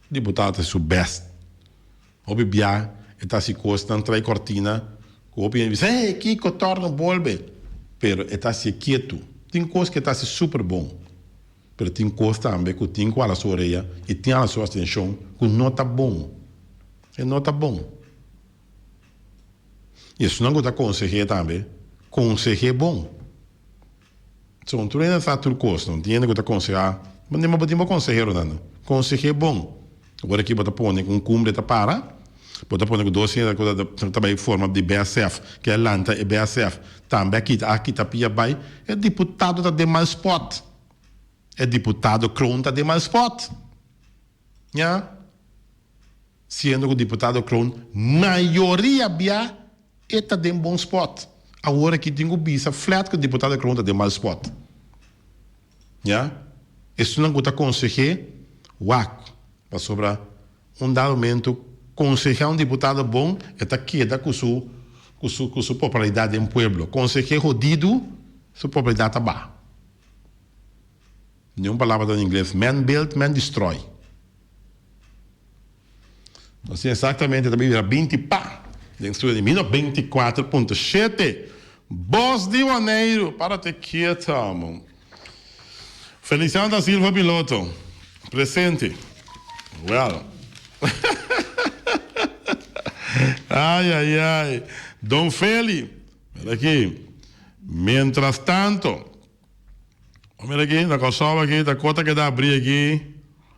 Diputado ta hasi su best. Hopi bia e ta hasi kosnan trai kortina ku hopi hende bisa, hey, kiko torno bolbe. Pero e ta hasié ketu. Tin kos ku e ta hasi super bon. Pero tin kos tambe ku tin ku hala su orea i tin hala su atenshon ku no ta bon. E no ta bon. I esunnan ku ta konseh'é tambe, konseh'é bon. So un tur hende sa tur kos, no tin hende ku ta konsehá, bo tin bo tin bo konseheronan no. Konseh'é bon. Ora ki bo ta pone ku un kumbre ta para, bo ta pone ku dos hende ku ta ta bai forma di BSF, ke a lanta e BSF, tambe a kita a kita pia bai, e diputado ta den mal spòt. E diputado Kroon ta den mal spòt. Ya. Siendo ku diputado Kroon mayoria bia e ta den bon spòt. Awor aki tin ku bisa flat ku diputado Kroon ta den mal spòt. Ya. Esunnan ku ta konseh'é wak pasobra un dado momento konsehá un diputado bon e ta keda ku su ku su ku su popularidat den pueblo. Konseh'é hodidu su popularidat ta baha. Ni un palabra ta na ingles, man build, man destroy. Nos tin exactamente ta bira 20 pa den studio di mino 24.7. Bos di Boneiru, para te kieto amo. Feliciano da Silva piloto, presente. Well. Ay, ay, ay. Don Feli, mira aki. Mientras tanto, Bo mira aki, na Kòrsou aki, ta kos ta keda abrí aki,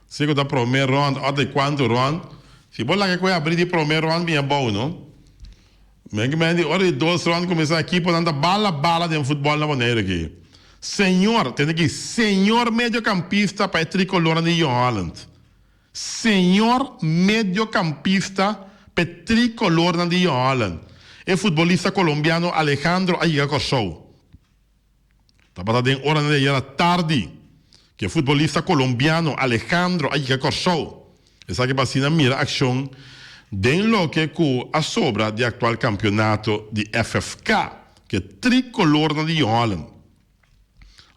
si ku ta promé rònt òf di kuantu rònt. Si bo laga ku e abrí di promé rònt bin abou, no. Men ki men di ora di dos rònt kuminsá ekiponan ta bala bala den futbòl na Boneiru aki. Señor, tende aki, señor mediokampista pa e trikolornan di Jong Holland. Señor mediokampista p'e trikolornan di Jong Holland. E futbolista kolombiano Alejandro a yega Kòrsou. Tabata den oranan di ayera tardi ku e futbolista kolombiano Alejandro a yega Kòrsou. Esaki pa asina mira akshon den loke ku a sobra di aktual kampionato di FFK ku e trikolornan di Holland.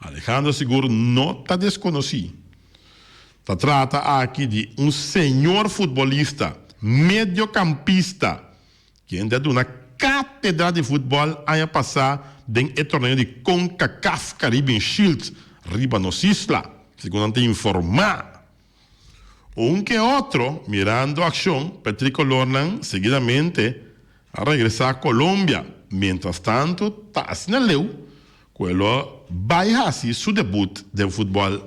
Alejandro sigur no ta deskonosí. Ta trata aki di un señor futbolista, mediokampista Kende a duna kátedra di futbòl aña pasá den e torneo di Concacaf Caribbean Shield riba nos isla, segun nan ta informá. Un ke otro mirando akshon pa e trikolornan seguidamente a regresá Colombia, mientrastanto ta asina leu ku e lo bai hasi su debut den futbòl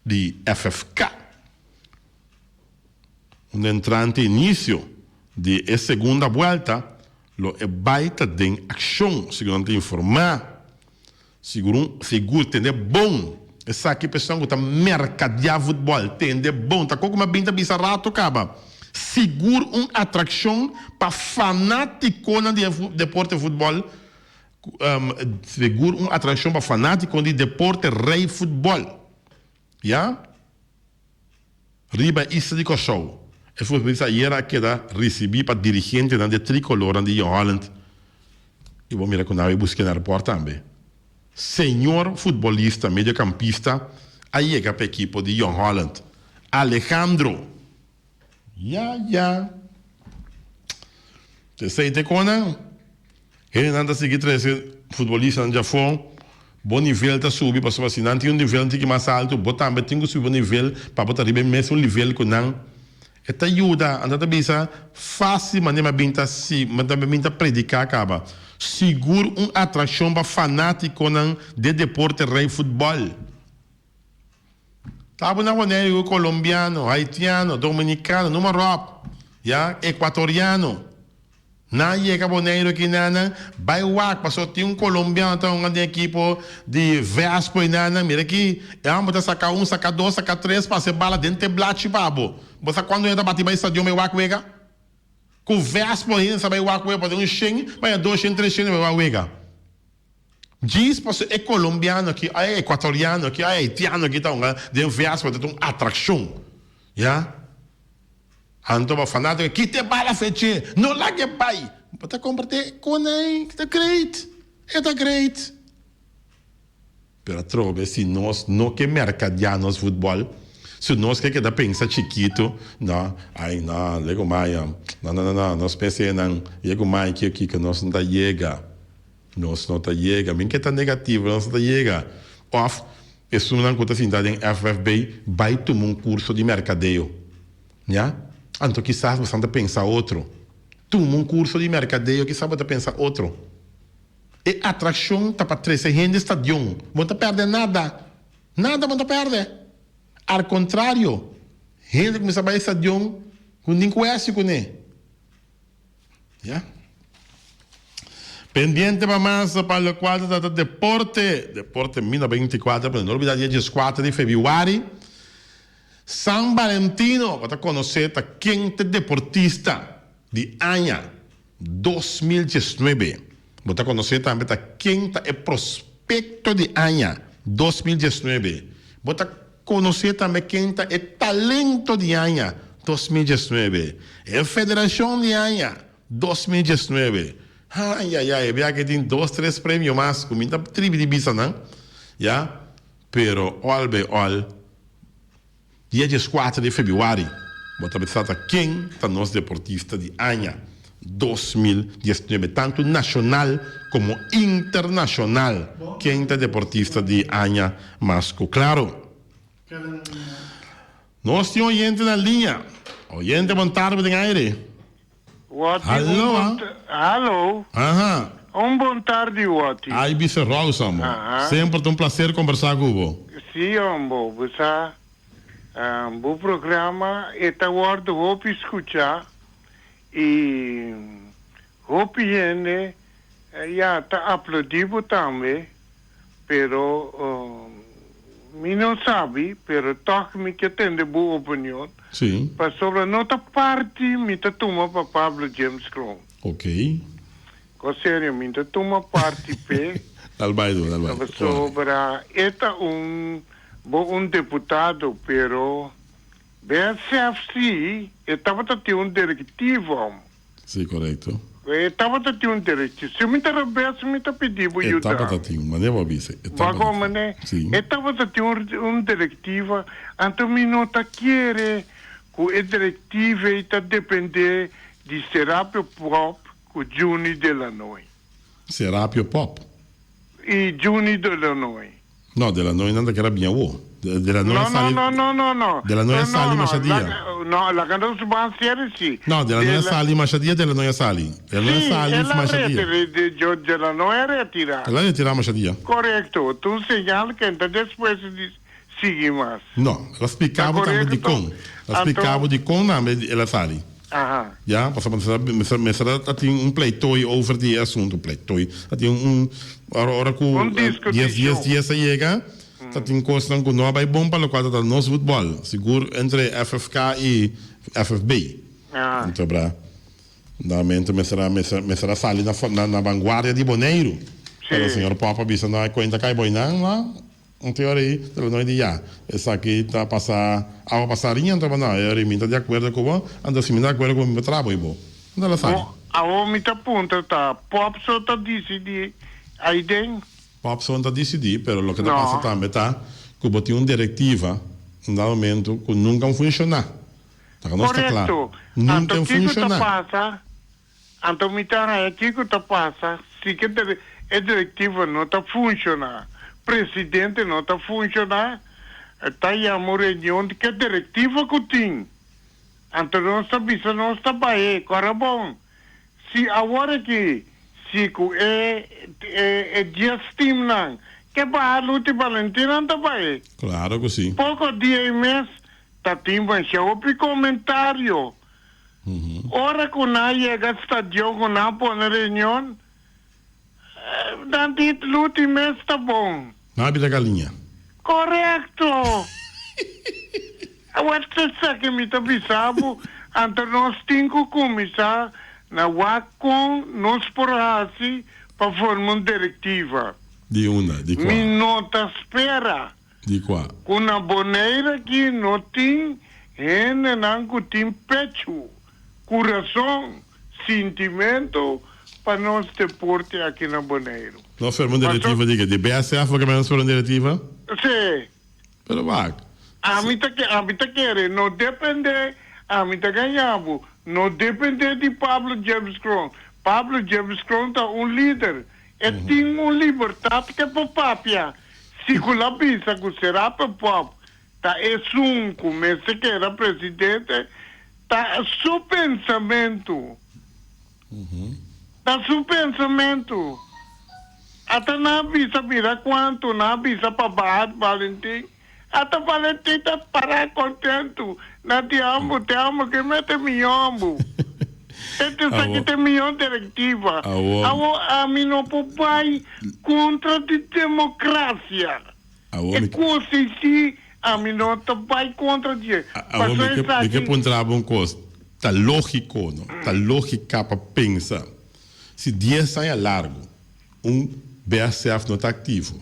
di FFK. Un entrante inicio di e segunda buelta lo e bay ta den accion, segun nan ta informa. Sigur sigur tende bon esaki persona cu ta mercadea futbol, tende bon, ta con cu mi a bin ta bisa rato caba. Sigur un atraccion pa fanaticonan di e deporte futbol, sigur un atraccion pa fanaticonan di deporte rey futbol, ya. Riba e isla di Kòrsou, e futbolista ayera a keda risibí pa dirigentenan di e trikolornan di Jong Holland i bo mira ku nan a bai busk'é na aeroport tambe. Señor futbolista mediokampista a yega pa ekipo di Jong Holland, Alejandro. Ya ya. Esei te konan. Hendenan ta sigui trese futbolistanan djafó, bo nivel ta subi pasobra si nan tin un nivel un tiki mas altu, bo tambe tin ku subi bo nivel pa bo ta riba e mesun nivel ku nan. E ta yuda, anto ta bisa fásil manera mi a bin ta si, mi ta bin ta prediká kaba. Sigur un atrakshon pa fanátikonan den deporte rei futbòl. Ta bo na Boneiru ku kolombiano, haitiano, dominikano, numa ròp, ya, ekuatoriano. Nan yega Boneiru aki nanan bai wak paso tin un colombiano ta hunga den ekipo di Vespo y nanan mira aki e homber ta saca un saca dos saca tres pasa e bala den te blachi pa bo bo sa cuando hende ta bati bai stadion bai wak wega cu Vespo hende sa bai wak wega pasobra un shen bai dos shen tres shen bai wak wega djis paso e colombiano aki e ecuatoriano aki e haitiano aki ta hunga den Vespo ta un atraccion ya. Anto bo fanatico kita e bala feche, no laga e bai. Bo ta comparti cu nan, ta great, e ta great. Pero atrobe si nos no ke mercadea nos futbol, Si nos ke keda pensa chikitu, no, ai no, legumai, no, no, no, no, nos mester legumai kiko kiko, nos no ta yega. Nos no ta yega. Mi ke ta negativo, nos no ta yega. Of esunnan ku ta sinta den FFB bai tuma un kurso di merkadeo. Ya? Anto kisas bosan ta pensa otro. Tuma un kurso di merkadeo kisas bo ta pensa otro. E atrakshon ta pa trese hende stadion. Bo no ta pèrdè nada. Nada bo no ta pèrdè. Al kontrario, hende kuminsá bai stadion ku nin kuèsi kuné. Ya. Pendiente pa mas pa locual ta trata deporte. Deporte mina 24, pero no olbida dia 14 di februari. San Valentino, bo ta conoce ta ken ta deportista di aña 2019. Bo ta conoce tambe ta ken ta e prospecto di aña 2019. Bo ta Konosé tambe ken ta e talento di aña 2019, e federashon di aña 2019. Ayayay, e bia ke tin dos tres premio mas ku mi ta tribi di bisa nan, ya, pero al by al, dia dieskuater di febrüari bo ta bisa ta ken ta nos deportista di aña 2019, tantu nashonal komo internashonal, ken ta deportista di aña mas ku klaro. Nos tin oyente na liña. Oyente bon tarde den aire. Watty, un Hallo, bon ah. ta- Hallo. Aha. Un bon tardi, Watty. Ai bisa Rosa, mo. Aha. Semper ta un placer kombersá ku bo. Sí, hombo, bo sa, ah, bo programa e ta wòrdu hopi skuchá i hopi hende ya ta aplaudí bo tambe, pero mi no sabi, pero tòg mi ke tende bo opinion, Sí. pasobra no ta parti mi ta tuma pa Pablo James Kroon. Ok. Ko serio, mi ta tuma parti p'e. Dal bai do, dal bai. Pasobra e ta un bo un deputado, pero BSF si e tabata tin un direktivo. Si, korekto. E tabata tin un direktivo. Si mi ta robes mi ta pidi bo E yuda tabata mi. tin, manera bo a bisa. E Bo a tabata komo tin. manera? Si. E tabata tin un un direktiva, anto mi no ta kere ku e direktiva ei ta depende di Serapio Pop ku Juni Delanoy. Serapio Pop? I Juni Delanoy. No, Delanoy nan ta keda bien awo. Delanoy a No, no, sali. no, no, no, no. Delanoy a No, sali no, masha dia. laga, no, laga nos ban seri si. No, Delanoy a Dela- sali masha dia, Delanoy a sali. Delanoy a Sí, sali el a masha dia. retira, de, jo, Delanoy a retira. El a retira masha dia. Korekto, ta un señal ku enta despues di sigui mas. No, el a splika Ta bo tambe korekto? dikon. El a splika Anto, bo dikon tambe el a sali. Aha. Ya, pasobra mester mester a tin un pleitoi over di e asuntu, pleitoi, a tin un ora ora ku Un dies dies diskutishon. dies a yega, ta tin kosnan ku no a bai bon pa lokual ta ta nos futbòl, sigur entre FFK i FFB. Aha. Anto bra, Damentu mester a mester mester a sali na na na vanguardia di Boneiru. Pero Sí. señor Pop a bisa no e kuenta kai boinan, no. Un te ora ei, te lo noi di ya. Esaki ta pasa awa pasa riña, anto bo no, e ora ei mi ta di akuerdo ku bo, anto si mi ta di akuerdo ku bo mi por traha bo i bo. Anto el a sali. Bo, awor mi ta puntra ta Pop so ta disidí aiden? Pop so ta disidí, pero loke ta pasa No. tambe ta ku bo tin un direktiva un dado momento ku nunka a funshoná. Ta ku nos ta kla. Korekto. Nunka Anto a kiko ta funshoná. pasa? Anto mi ta haña kiko ta pasa si ke e direktiva no ta funshoná, presidente no ta funshoná, ta yama un reunion di ke direktiva ku tin. Anto nos ta bisa nos ta bai, kòrda bon, si awor aki si ku e e dies timnan ke baha Luti Valentin nan ta bai. Klaro ku si. Poko dia i mes ta tin masha hopi komentario. Ora ku nan yega stadion ku nan pone reunion, nan di Luti mes ta bon. Nan a bira galiña. Korekto! Awor esaki mi ta bisa bo, anto nos tin ku kuminsá na wak kon nos por hasi pa forma un direktiva. Di unda? Di kua? Mi no ta spera Di kua? Ku na Bonaire aki no tin hendenan ku tin pechu, kurason, sintimentu pa nos deporte aki na Boneiru. Nos ferma un direktiva di ke? Di BSF bo ke nos ferma un direktiva? Si. Pero wak. Ami ta ke ami ta kere no depende ami ta gaña bo no depende di Pablo James Kroon. Pablo James Kroon ta un lider. E tin un libertad ke por papia. Si ku la bisa ku Serape Pop ta esun ku mester keda presidente ta su pensamentu. Ta su pensamentu. Ata nan a bisa mira kuantu nan a bisa pa baha Valentin. Ata Valentin ta para kontentu. Nan di ambu te ambu ke mete miyo ambu. E ta sa ki ta miyo direktiva. Awo ami no por bai kontra di demokrasia. E kos ei si ami no ta bai kontra dje. Awor mi ke mi ke puntra bo un kos. Ta lógiko no? Ta lógika pa pensa si dies aña largu un BSF no ta aktivo.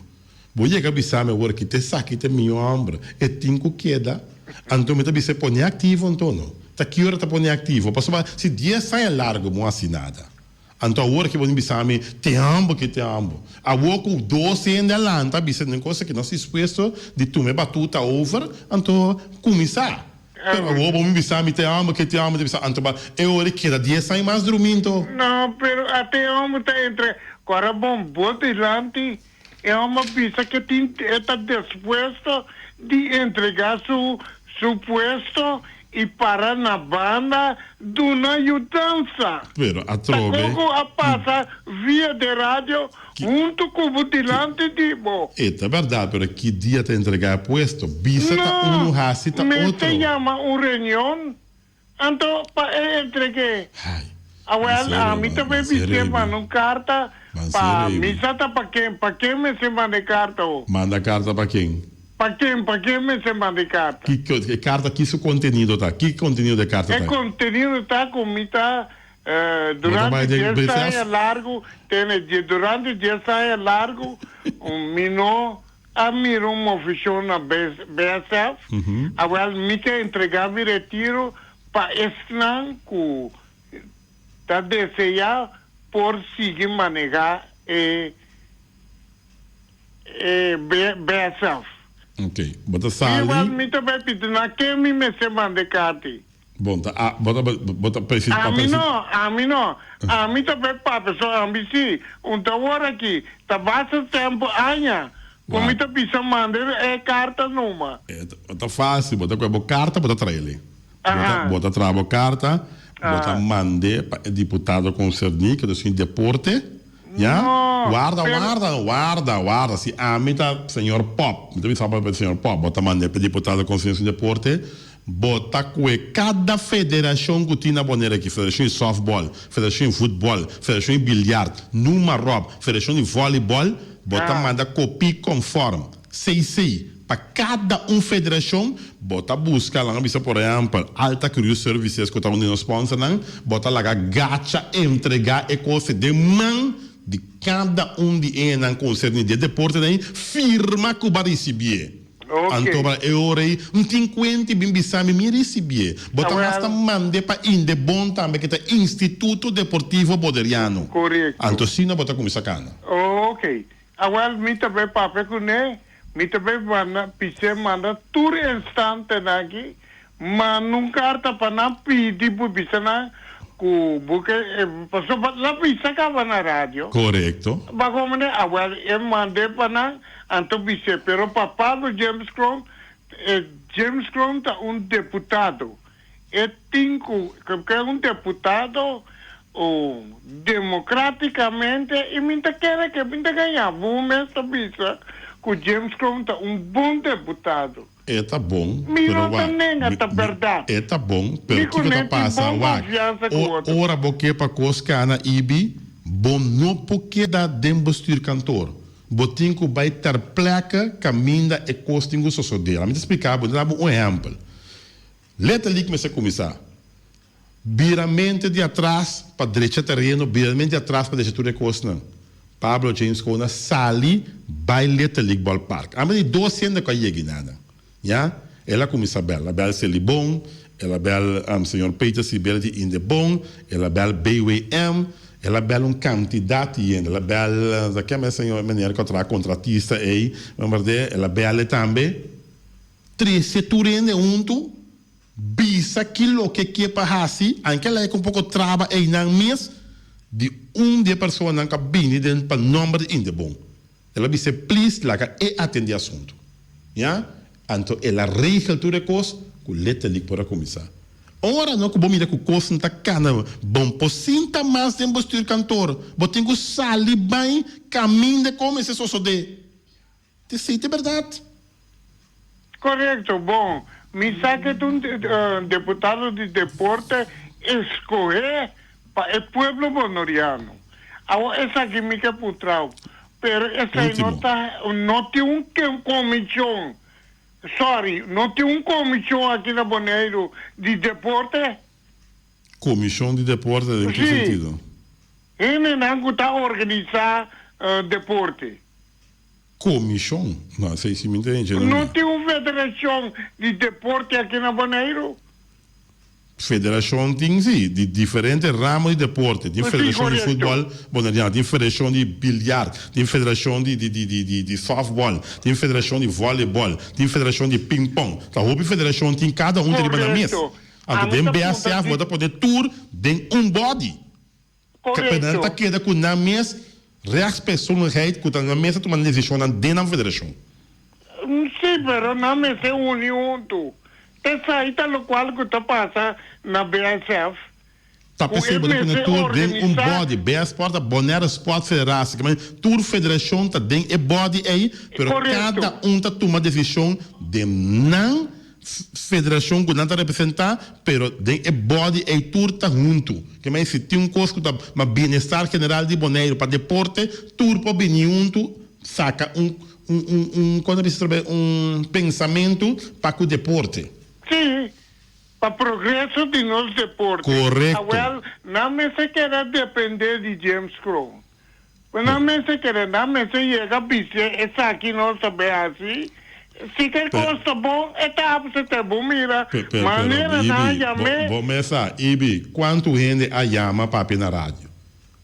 Bo yega bisa mi awor ki ta esaki ta e mihó hòmber. E tin ku keda. Anto mi ta bisa e pone aktivo anto no. Ta ki ora ta pone aktivo? Pasobra si dies aña largu bo hasi nada. Anto awor ki bo tin bisa mi, Te amo ki te amo. Awor ku dos hende a lanta a bisa den cosa ki nos dispuesto di tuma e batuta over, anto kuminsá. Pero awor bo mi bisa mi te amo ki te amo, te bisa anto ba e ora e keda dies aña mas drumí anto. No, pero a te amo ta entre kora bon bo dilanti, e homber bisa ke tin e ta dispuesto di entrega su su puesto i para na banda duna yudansa. Pero atrobe. Ta koko a pasa via de radio huntu ku bo dilanti di bo. E ta bèrdat, pero ki dia ta entregá e puesto? Bisa ta unu, hasi ta otro. No, mester yama un reunion anto pa e entreg'é. Ai, Awel, ami ta bay bis'é manda un karta pa mi sa ta pa ken, pa ken mester manda e karta ho? Manda karta pa ken? Pa ken, pa ken mester manda e karta? Kiko e karta, ki su kontenido ta? Ki kontenido di e karta ta? E kontenido ta ku mi ta durante dies aña largu, tene, durante dies aña largu mi no a mira un movishon na BSF, awel mi ta entrega mi retiro pa esnan ku ta deseá por sigui manehá e e BSF. Ok, bo ta sali. Igual mi ta bai pidi na ken mi mester manda e karti. Bon, ta a, bo ta, bo ta presi, pa Ami presi. no, ami no. Ami ta bai papia so ami si. Un ta wor aki, ta basta tempu aña ku mi Wak. ta bisa manda e karta numa. E ta fácil, bo ta kohe bo karta bo ta trae-li. Bo ta, bo ta traha bo karta, bo ta mand'é pa e diputado konserní, ku ta sin deporte. Ya? No, Warda, pero. warda, warda, warda. Si ami ta señor Pop, mi ta bisa pa señor Pop, bo ta mand'é pa diputado konserní sin deporte, bo ta kue kada federashon ku tin na Bonaire aki, federashon di sòftbòl, federashon di futbòl, federashon di biljart, numa ròp, federashon di vòlibòl, bo ta manda kopí konfòrm. CC, Pa kada un federashon, bo ta buska, laga bisa por ehèmpel, Alta Cruz Services ku ta un di nos sponsornan, bo ta laga Gacha entregá e kos den man di kada un di enan konserní di e deportenan ei, firma ku bo a risibié. Anto pa e ora ei, N tin kuenta i bin bisa mi, mi risibié. Bo ta mas ta mand'é pa Indebon tambe, ku ta Instituto Deportivo Boderiano. Anto asina bo ta kuminsá kana. Awel mi ta bay papia kuné, mi ta bay manda pis'é manda tur instantenan aki, manda un karta pa nan pidi bo bisa nan ku bo ke pasobra la bisa kaba na radio. Korekto. Ba komo ne? Awel e mand'é pa nan, anto bis'é, pero pa Pablo James Kroon, e James Kroon ta un deputado, E tin cu ke un deputado o democraticamente y mi ta kere ke mi ta gaña bo mes ta bisa cu James Kroon ta un bon deputado. E ta bon, Mi pero no ta wak, nenga mi, ta mi, berdad. e ta bon, pero Mi cu kiko ta ne tin pasa, bon wak, confiansa cu o, otro. ora bo ke pa cos cana ibi, bo no por keda den bestuurkantoor. Bo tin cu bay ter plekke caminda e cos tin cu sosode. Laat mi ta splica bo, mi ta da bo un ehempel. Letterlijk mester kuminsá. Bira mente di atras pa drecha tereno, bira mente di atras pa drecha tur e kosnan. Pablo James Kona sali bai Letterlijk Ballpark. Amba di dos hende ku a yega inana. Ya? El a kuminsá bèl. El a bèl Selibon, el a bèl señor Peter Sibel di Indebon, el a bèl BWM, el a bèl un kantidat di hende. El a bèl, ta keme señor meneer ku a traha kontratista ei, el a bèl e tambe. Trese tur hende huntu, bisa ki loke ke pa hasi, anke laik un poko traba einan mes, di un di e personanan ku a bini den pa nòmber di Indebon. El a bis'é please laga e atendé asuntu. Ya? Anto el a regel tur e kos ku letterlijk por a kuminsá. Ora no ku bo mira ku kosnan ta kana bon por sinta mas den bestuurkantoor, bo tin ku sali bai kaminda kon mester sosodé. Esei ta bèrdat. Korekto, bon, mi sa ke ta un deputado di deporte eskohé pa e pueblo bonoriano. Awor esaki mi ke puntrao, pero esei no ta, no tin un komishon, sorry, no tin un komishon aki na Boneiru di deporte? Komishon di deporte den ki sentido? Si, hendenan ku ta organisá deporte. Komishon? No, esei si mi ta hende. No tin un federashon di deporte aki na Boneiru? Federashon tin si, di diferente ramo di deporte. Tin federashon di futbòl boneriano, tin federashon di biliar, tin federashon di di di di sòftbòl, tin federashon di vòlebòl, tin federashon di pingpòng. Ta hopi federashon tin, kada un ta riba nan mes. Anto den BSF bo ta pone tur den un bòdi. Pero nan ta keda ku nan mes rechtspersoonlijkheid ku ta nan mes ta tuma nan desishonnan den nan federashon. Sí, pero nan mester uni huntu. Esei ta lokual ku ta pasa na BSF. Ta p'esei bo ta pone tur den un body. BSport ta Bonaire Sport Federatie. Ke manera tur federashon ta den e body ei, pero kada un ta tuma desishon den nan Federashon ku nan ta representá, pero den e body ei tur ta huntu. Ke mei si tin un kos ku ta pa bienestar general di Boneiru, pa deporte, tur por bini huntu saka un un un un kon ta bisa trobe un pensamentu pa ku deporte. Sí, pa progreso di nos deporte. Korekto. Awel, nan mester keda dependé di James Kroon. Pero nan mester kere, nan mester yega bis'é esaki nos ta bay haci. Si kel cos ta bon, e ta apsete. Bo mira manera nan a yam'é. Bo mes sa, Ibi, cuantu hende a yama papia na radio?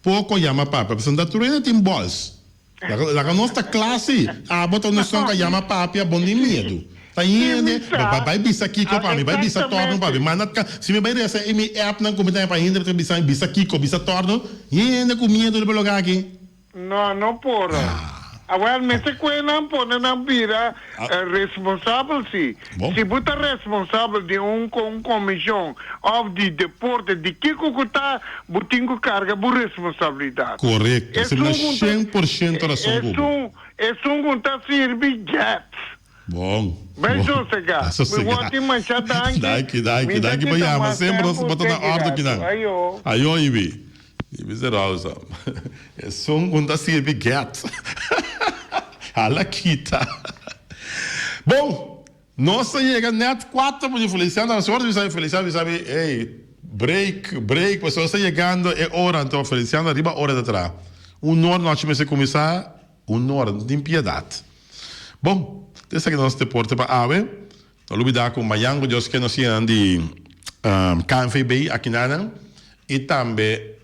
Poco a yama papia, pasobra tur hende tin bols. Laga nos ta cla si, abo ta un esun cu a yama papia, bo ni miedu. Ta hende, bai bisa kico pa mi, bai bisa torno pa mi. Manda si mi bai resa e mi appnan cu mi ta pa hende ta bisa mi bisa kico, bisa torno, hende cu miedo riba loke aki. No, no por. Awel, mester cu e nan pone nan bira responsabel si. Si bo ta responsabel di un un comision of di deporte, di kico cu ta, bo tin cu carga bo responsabilidad. Corecto, esei mi na 100% rason cu bo. Esun cu ta sirbi get. Bon. Bay sosega. Mi wou tin masha danki. Danki, danki, danki pa yama. Semper nos bo ta na ordo kinan. Ayo. Ayo Ibi. Ibi Zerosa. Esun un ta sirbi get. Hala kita. Bon, nos ta yega net cuatro pa di Feliciano. Nos ora bisa Feliciano bisa mi, ey, break, break, pasobra nos ta yegando e ora. Anto Feliciano riba ora ta traha. Un ora nochi mester cuminsa. Un ora no tin piedat. Bon, ta esaki nos deporte pa awe. No lubida ku mañan ku Dios ke nos yenan di KNVB akinanan i tambe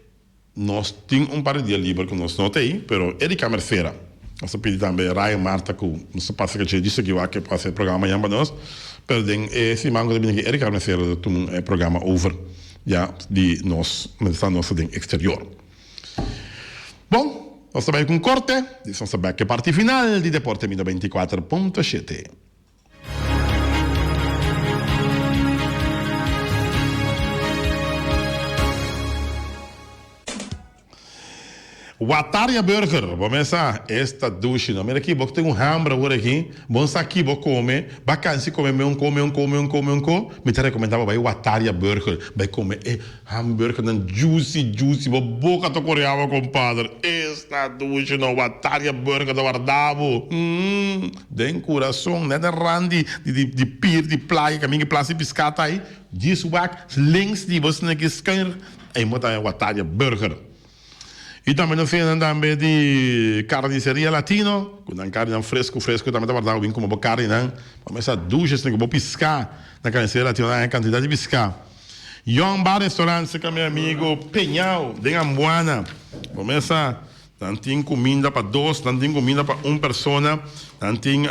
nos tin un par di dia liber ku nos no ta ei, pero Erika Mercera. Nos ta pidi tambe Ryan Marta ku nos ta pasa kach'e djis aki wak ke por hasi e programa mañan pa nos. Pero den e siman ku ta bini aki Erika Mercera ta tuma e programa over ya di nos mientras nos ta den exterior. Bon, nos ta bai ku un korte, dis nos ta bek e parti final di Deporte Mi 94.7. Wataria Burger, bo mes sa, esta dushi no. Mira aki, bo tin un hamber awor aki, bo no sa ki bo kome, ba kansi kome meun ko, meun ko, meun ko, meun ko, mi ta rekomendá bo bai Wataria Burger, bai kome e Hamburgernan juicy juicy bo boca ta core awa compadre esta dushi no wataria burger ta warda bo humm den curason net den rand di di di pier di playa caminda ki plaza di pisca ta ay djis wak links di bo sneki schuin ey bo ta haya wataria burger y tambe nos hende tambe di carniceria latino cu nan carninan fresco fresco tambe ta warda bo bin come bo carninan bo mester dushi esnan cu bo pisca na carniceria latino nan haya cantidad di pisca. Young Bar Restaurant cerca mi amigo Peñao den Ambuana. Bo mesa nan tin cuminda pa dos, nan tin cuminda pa un persona, nan tin.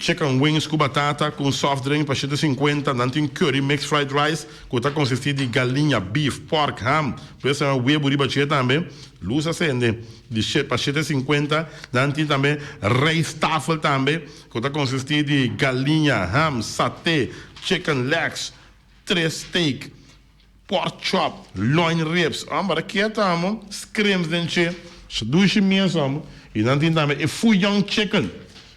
chicken wings ku batata ku un soft drink pa 7.50. Nan tin curry mixed fried rice ku ta konsistí di galiña, beef, pork, ham, pues webu riba dje tambe. Lus a sende di pa 7.50. Nan tin tambe rijsttafel tambe ku ta konsistí di galiña, ham, saté, chicken legs, tres steak, pork chop, loin ribs, amo bara kiet amo, scrimps den che, dushi mes amo, y nan tin tambe e Fuyong chicken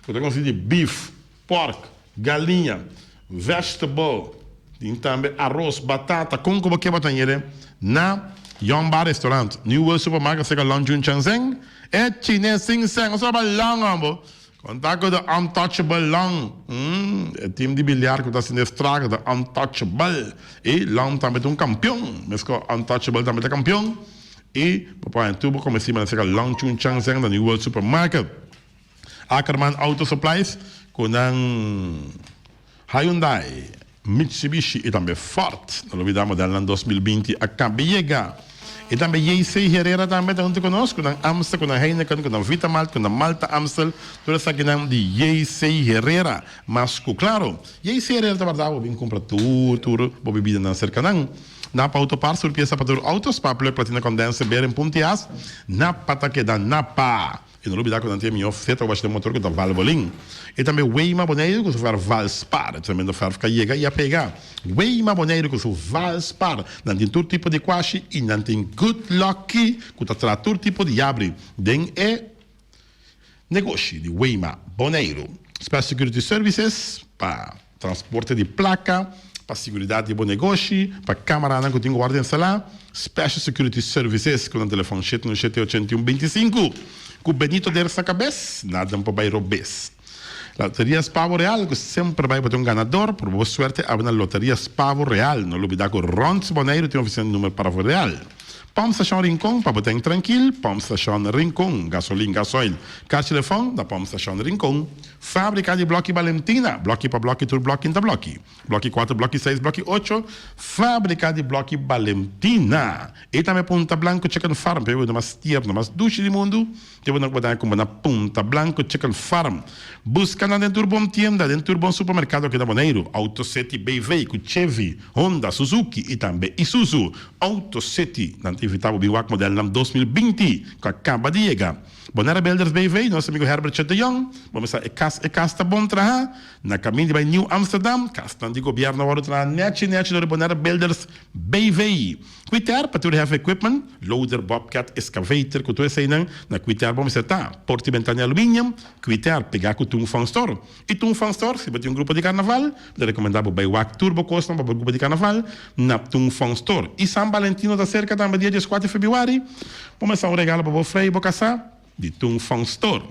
cu ta consisti di beef, pork, galiña, vegetable, tin tambe aros, batata, con cu bo ke bo ta yere na Yong Ba Restaurant, New World Supermarket cerca Long Jun Chang Zeng, e chines sin seng, osea ba long amo. Konta ku The Untouchable Long. E team di biliar ku ta haciendo e struggle, The Untouchable. I Long tambe ta un kampion. Mesko Untouchable tambe ta kampion. I bo por haña tur bo komesí manera serka Long Chun Chang Zeng na New World Supermarket. Ackerman Auto Supplies ku nan Hyundai, Mitsubishi i tambe Ford. No lubidá modelnan 2020 a kaba yega. I tambe JC Herrera tambe ta huntu ku nos, ku nan Amstel, ku nan Heineken, ku nan Vitamalt, ku nan Malta Amstel, tur esakinan di JC Herrera. Mas ku klaro, JC Herrera ta warda bo bin kumpra tur tur bo bibidanan serka nan. Napa Auto Parts tur piesa pa tur auto, spark plug, platina condenser, bearing, puntias. Napa ta keda Napa! I no lubidá ku nan tin e mihó feta ku bashita motor ku ta Valvoline. I tambe Weima Boneiru ku su verf Valspar. E tremendo verf ku a yega i a pega. Weima Boneiru ku su Valspar. Nan tin tur tipo di kwashi i nan tin Good Lucky ku ta traha tur tipo di yabri den e negoshi di Weima Boneiru. Special Security Services pa transporte di plaka, pa siguridat di bo negoshi, pa kamaranan ku tin ku wòrdu instalá, Special Security Services ku nan telefòn shete un shete ochenta i un binti i sinku. Ku Benito der sa kabes, nada no por bai robes. Loteria Spavo Real ku semper bai bo ta un ganador, proba bo suerte awe na Loteria Spavo Real. No lubidá ku rònt Boneiru tin ofisina di numer Paravo Real. Pump Station Rincon pa bo ten trankil, Pump Station Rincon, gasolin, gasoil, karchi telefòn na Pump Station Rincon. Fábrika di blòki Balentina, blòki pa blòki tur blòki n'ta blòki. Blòki kuater, blòki seis, blòki ocho, Fábrika di blòki Balentina. I tambe Punta Blanco Chicken Farm, p'e wendo mas tierno, mas dushi di mundu, te wendo ku bo ta kumpra na Punta Blanco Chicken Farm. Buska nan den tur bon tienda, den tur bon supermerkado aki na Boneiru, Auto City BV ku Chevy, Honda, Suzuki i tambe Isuzu. Auto City, nan ta invitá bo bin wak modelnan 2020 ku a kaba di yega. Bonaire Builders BV, nos amigo Herbert Chet de Jong, bo mester e kas, e kas ta bon traha, na kamin di bai Nieuw Amsterdam, kasnan di gobièrnu a wòrdu traha nèchi nèchi dor di Bonaire Builders BV. Kwiter pa tur heavy equipment, loader, bobcat, excavator, ku tur eseinan, na Kwiter bo mester ta, porta i bentana di aluminium, Kwiter, pegá ku Toon Fun Store. I Toon Fun Store, si bo tin un grupo di karnaval, mi ta rekomendá bo bai wak tur bo kosnan pa bo grupo di karnaval na Toon Fun Store. I San Valentino ta serka tambe dia dieskuater febrüari, bo mester un regalo pa bo frei i bo kasá di Toon Fun Store.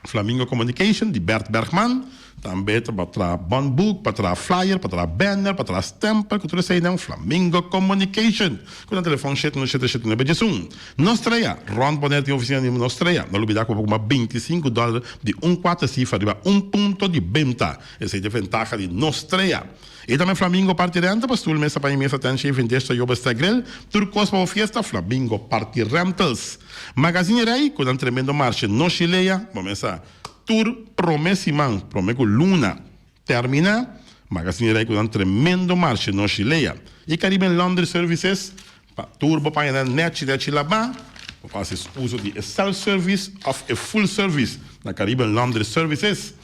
Flamingo Communication di Bert Bergman tambe ta pa traha bon book, pa traha flyer, pa traha banner, pa traha stempel ku tur eseinan. Flamingo Communication ku nan telefòn shete no shete shete nuebe diesun. Nostrea, Rònt Bonaire tin ofisina di Nostrea. No lubidá ku bo por kumpra 25 dòler di un kuater sifra riba un punto di benta. Esei ta e ventaha di Nostrea. I tambe Flamingo Party Rental pa stul, mesa, paña mesa, tent, shaving dish, toyoba, stèk grill. Tur kos pa bo fiesta, Flamingo Party Rentals. Magazine Rey ku nan tremendo marshe Noshi Lea, bo mesa tur prome siman, prome ku luna termina, Magazine Rey ku nan tremendo marshe Noshi Lea. I Caribbean Laundry Services pa tur bo pañanan nechi nechi labá, bo por hasi uso di e self service òf e full service na Caribbean Laundry Services.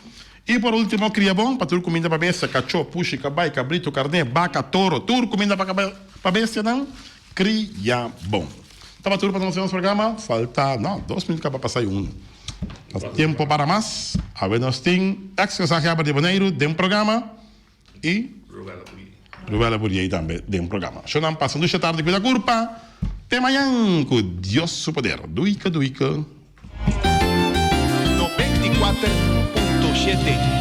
I por ultimo kria bon pa tur kuminda pa bestia, kachó, pushi, kabai, kabritu, karné, baka, toro, tur kuminda pa pa bestianan. Cria bon. Taba tur pa nos den nos programa. Falta, no, dos minuut caba pasa y un. Ta tiempo para mas. Awe nos tin ex gezaghebber di Boneiru den programa y Rubella Buriey tambe den programa. Shonan pasa un dusha tardi cuida curpa. Te mañan cu Dios su poder. Duike duike. 94.7.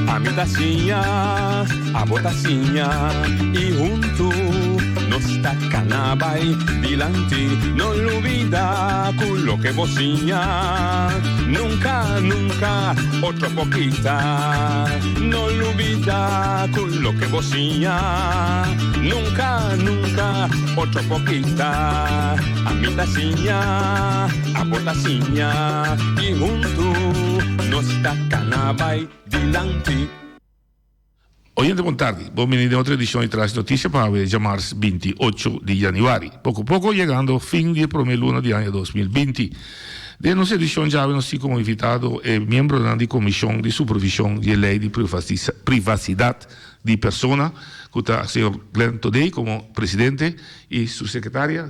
Ami ta siña, abo ta siña i huntu nos ta kana bai dilanti. No lubida ku loke bo siña nunka. Nunka, nunka, otro por kita. No lubida ku loke bo siña. Nunka, nunka, otro por kita. Ami ta siña, abo ta siña. I huntu nos ta kana bai dilanti. Oyente bon tardi, bon bini den otro edicion di Trash Noticia pa awe djamars 28 di januari. Poco poco yegando fin di e prome luna di aña 2020. Den nos edicion djawe nos tin como invitado e miembronan di Comision di Supervision di e Ley di Privacidad di Persona cu ta señor Glenn Thodey como presidente y su secretaria,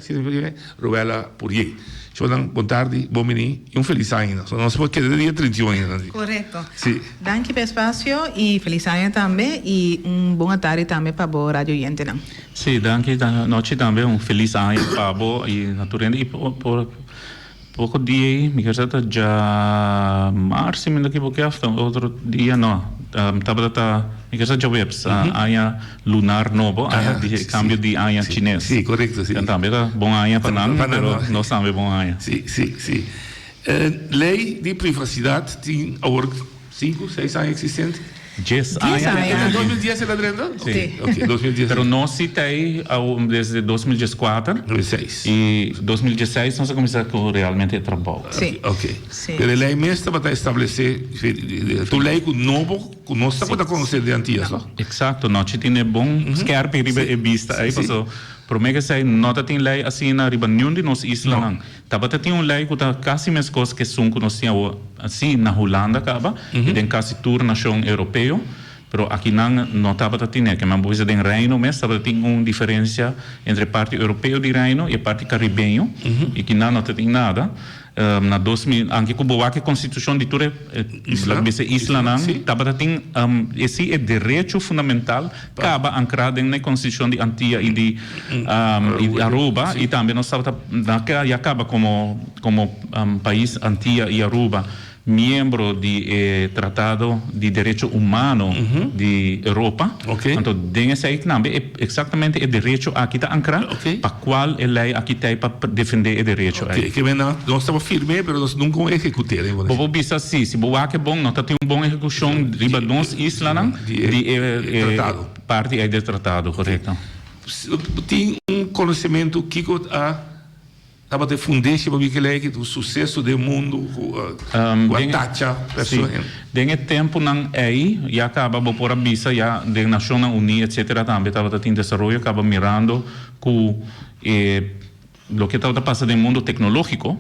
Ruella Pourier. Shownan, bon tardi, bon bini y un feliz aña. So nos por keda dia 31 ainda. Correcto. Si. Danki pa e espacio y feliz aña tambe y un bon atardi tambe pa bo radio oyentenan. Si, danki nochi tambe, un feliz aña pa bo y na tur hende y por poco dia ey, mi kier sa ta djamars si mi no ekiboke of ta otro dia, no, tabata ta mi kier sa djaweps, aña lunar nobo, aña di cambio di aña chines. Si, corecto, si. Tambe ta bon aña pa nan, pero nos tambe bon aña. Si, si, si. Ley di privacidad tin awor Sinku, seis aña existente? Dies aña. E ta 2010 el a drenta? Si. Ok, 2010. Pero nos si ta ei desde 2014. 2006. Y 2016 nos a cuminsa cu realmente e trabou. Si. Ok. Si. Pero e ley mes tabata establece tur ley cu nobo cu nos tabata conoce den Antillas, no? Exacto, nochi tin e bon skerpi riba e bista ei, paso prome cu esei no ta tin ley asina riba niun di nos islanan. Tabata tin un lei ku ta kasi meskos ku esun ku nos tin awor, si na Hulanda kaba i den kasi tur nashon europeo, pero akinan no tabata tin e. Kiman bo bisa den Reino mes tabata tin un diferensia entre e parti europeo di Reino i e parti karibeño i kinan no ta tin nada. Na 2000, anke ku bo wak e konstitushon di tur e laga bisa islanan, tabata tin e si e derecho fundamental Kaba ankrá den e Konstitushon di Antia i di Aruba i tambe nos tabata na ya kaba komo komo pais Antia i Aruba miembro di e Tratado di Derecho Humano di Europa. Anto den esei tambe e eksaktamente e derecho aki ta ankrá pa kual e lei aki ta ei pa defendé e derecho ei. Ke men nos tabata firm'é pero nos nunka un ehekut'é. Bo por bisa si, si bo wak e bon no ta tin un bon ehekushon riba nos islanan. Di e tratado. Parti ei del tratado, korekto. Tin un konosementu kiko a tabata e fundeshi pa bini lei ki ta un suseso den mundu ku a tacha persona. Den e tempunan ei ya kaba bo por a bisa ya den Nashonnan Uní etsetera tambe tabata tin desaroyo kaba mirando ku e Loke tabata pasa den mundo tecnologico,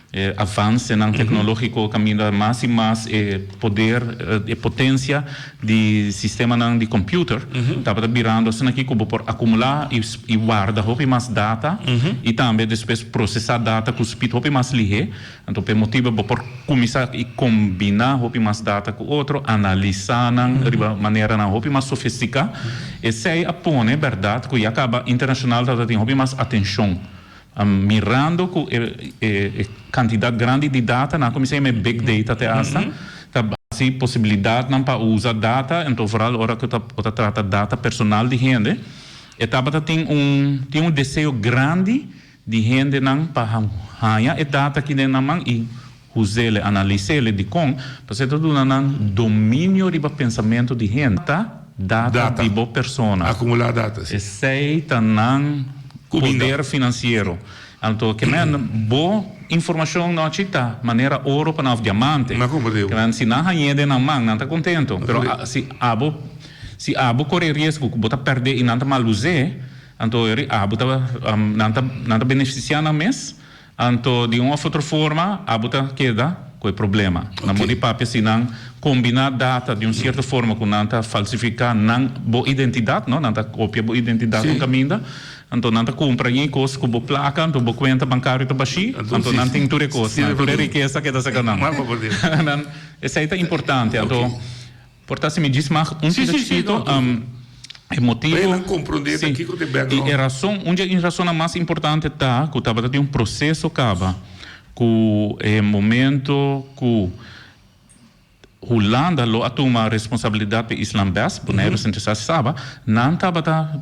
e avancenan tecnologico caminda mas y mas e poder, e potencia di sistemanan di computer tabata birando asina aki cu bo por acumula y warda hopi mas data y tambe despues procesa data cu speed hopi mas lihe. Anto p'e motibo bo por cuminsa y combina hopi mas data cu otro, analisa nan riba maneranan hopi mas sofistica. Esey a pone berdad cu ya caba internacional tabata tin hopi mas atencion. Mirando cu e cantidad grandi di data, nan a cuminsa yama e big data te hasta, ta haci posibilidadnan pa usa data, anto vooral ora cu ta bo ta trata data personal di hende, e tabata tin un tin un deseo grandi Di hendenan pa haña e data ki den nan man i huz'ele, analis'ele dikon, pasobra e ta duna nan dominio riba pensamentu di hende. Ta data di bo persona. Akumulá data, si. Esei ta nan poder finansiero. Anto ke men bo informashon nochi ta manera oro pa nan òf diamante. Ke men si nan hañ'é den nan man nan ta kontento. Pero si abo si abo kore riesgo ku bo ta pèrdè i nan ta mal us'é. Anto eri abo ta nan ta nan ta beneficia nan mes, anto di un of otro forma abo ta keda cu e problema. Nan por di papia si nan combina data di un cierto forma cu nan ta falsifica nan bo identidad, no, nan ta copia bo identidad un caminda, anto nan ta cumpra ñi cos cu bo placa, anto bo cuenta bancario ta bashi, anto nan tin tur e cosnan, tur e rikesa keda saca nan. Nan esey ta importante, anto. Por ta si mi djis mag un pida chikito, e motibo, si, i e rason, un dje rasonnan mas importante ta ku tabata tin un proseso kaba ku e momento ku Hulanda lo a tuma responsabilidat pa e islan bes, Boneiru, Sint Eustatius, Saba, nan tabata.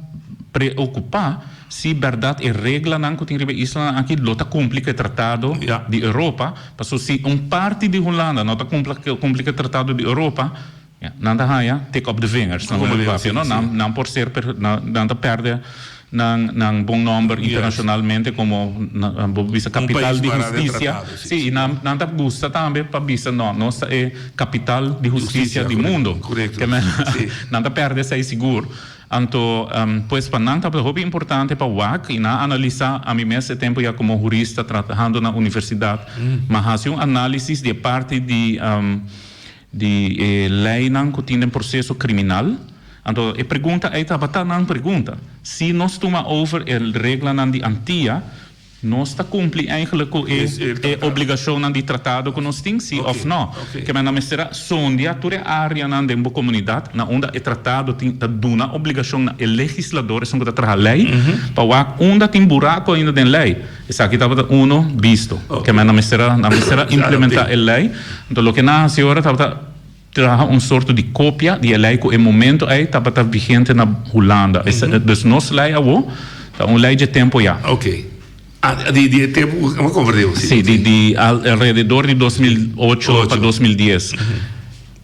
preokupá si bèrdat e reglanan ku tin riba e islanan aki lo ta kumpli ku e tratado di Europa, pasobra si un parti di Hulanda no ta kumpli ku e tratado di Europa, nan ta haña tik op de vingers, nan ta papia, no? Nan por ser, nan ta pèrdè nan nan bon nòmber internashonalmente komo bo por bisa kapital di hustisia. Sí, i nan nan ta gusta tambe pa bisa no, nos ta e kapital di hustisia di mundo. Nan ta pèrdè esei sigur. Anto, pues pa nan tabata hopi importante pa wak i nan a analisá, ami mes e tempu ya komo hurista trahando na universidat, m'a hasi un análisis di e parti di di e leinan ku tin den proseso kriminal. Anto e pregunta ei tabata nan pregunta, si nos tuma over e reglanan di Antia, Nos ta cumpli eigenlijk cu e e obligacionnan di tratado cu nos tin, si of no? Ke men nan mester a sondia tur e areanan den bo comunidad na unda e tratado tin ta duna obligacion na e legislador, esun cu ta traha ley, pa wak unda tin buraco ainda den ley. Esaki tabata uno bisto. Ke men nan mester a nan mester a implementa e ley. Anto loke nan a haci ora tabata. Traha un sorto di kopia di e lei ku e momento ei tabata vigente na Hulanda. Dus nos lei awo ta un lei dje tempo ya. Ok. Ah, di di e tempo ku a konvertí si. Si, di di alrededor di 2008 pa 2010.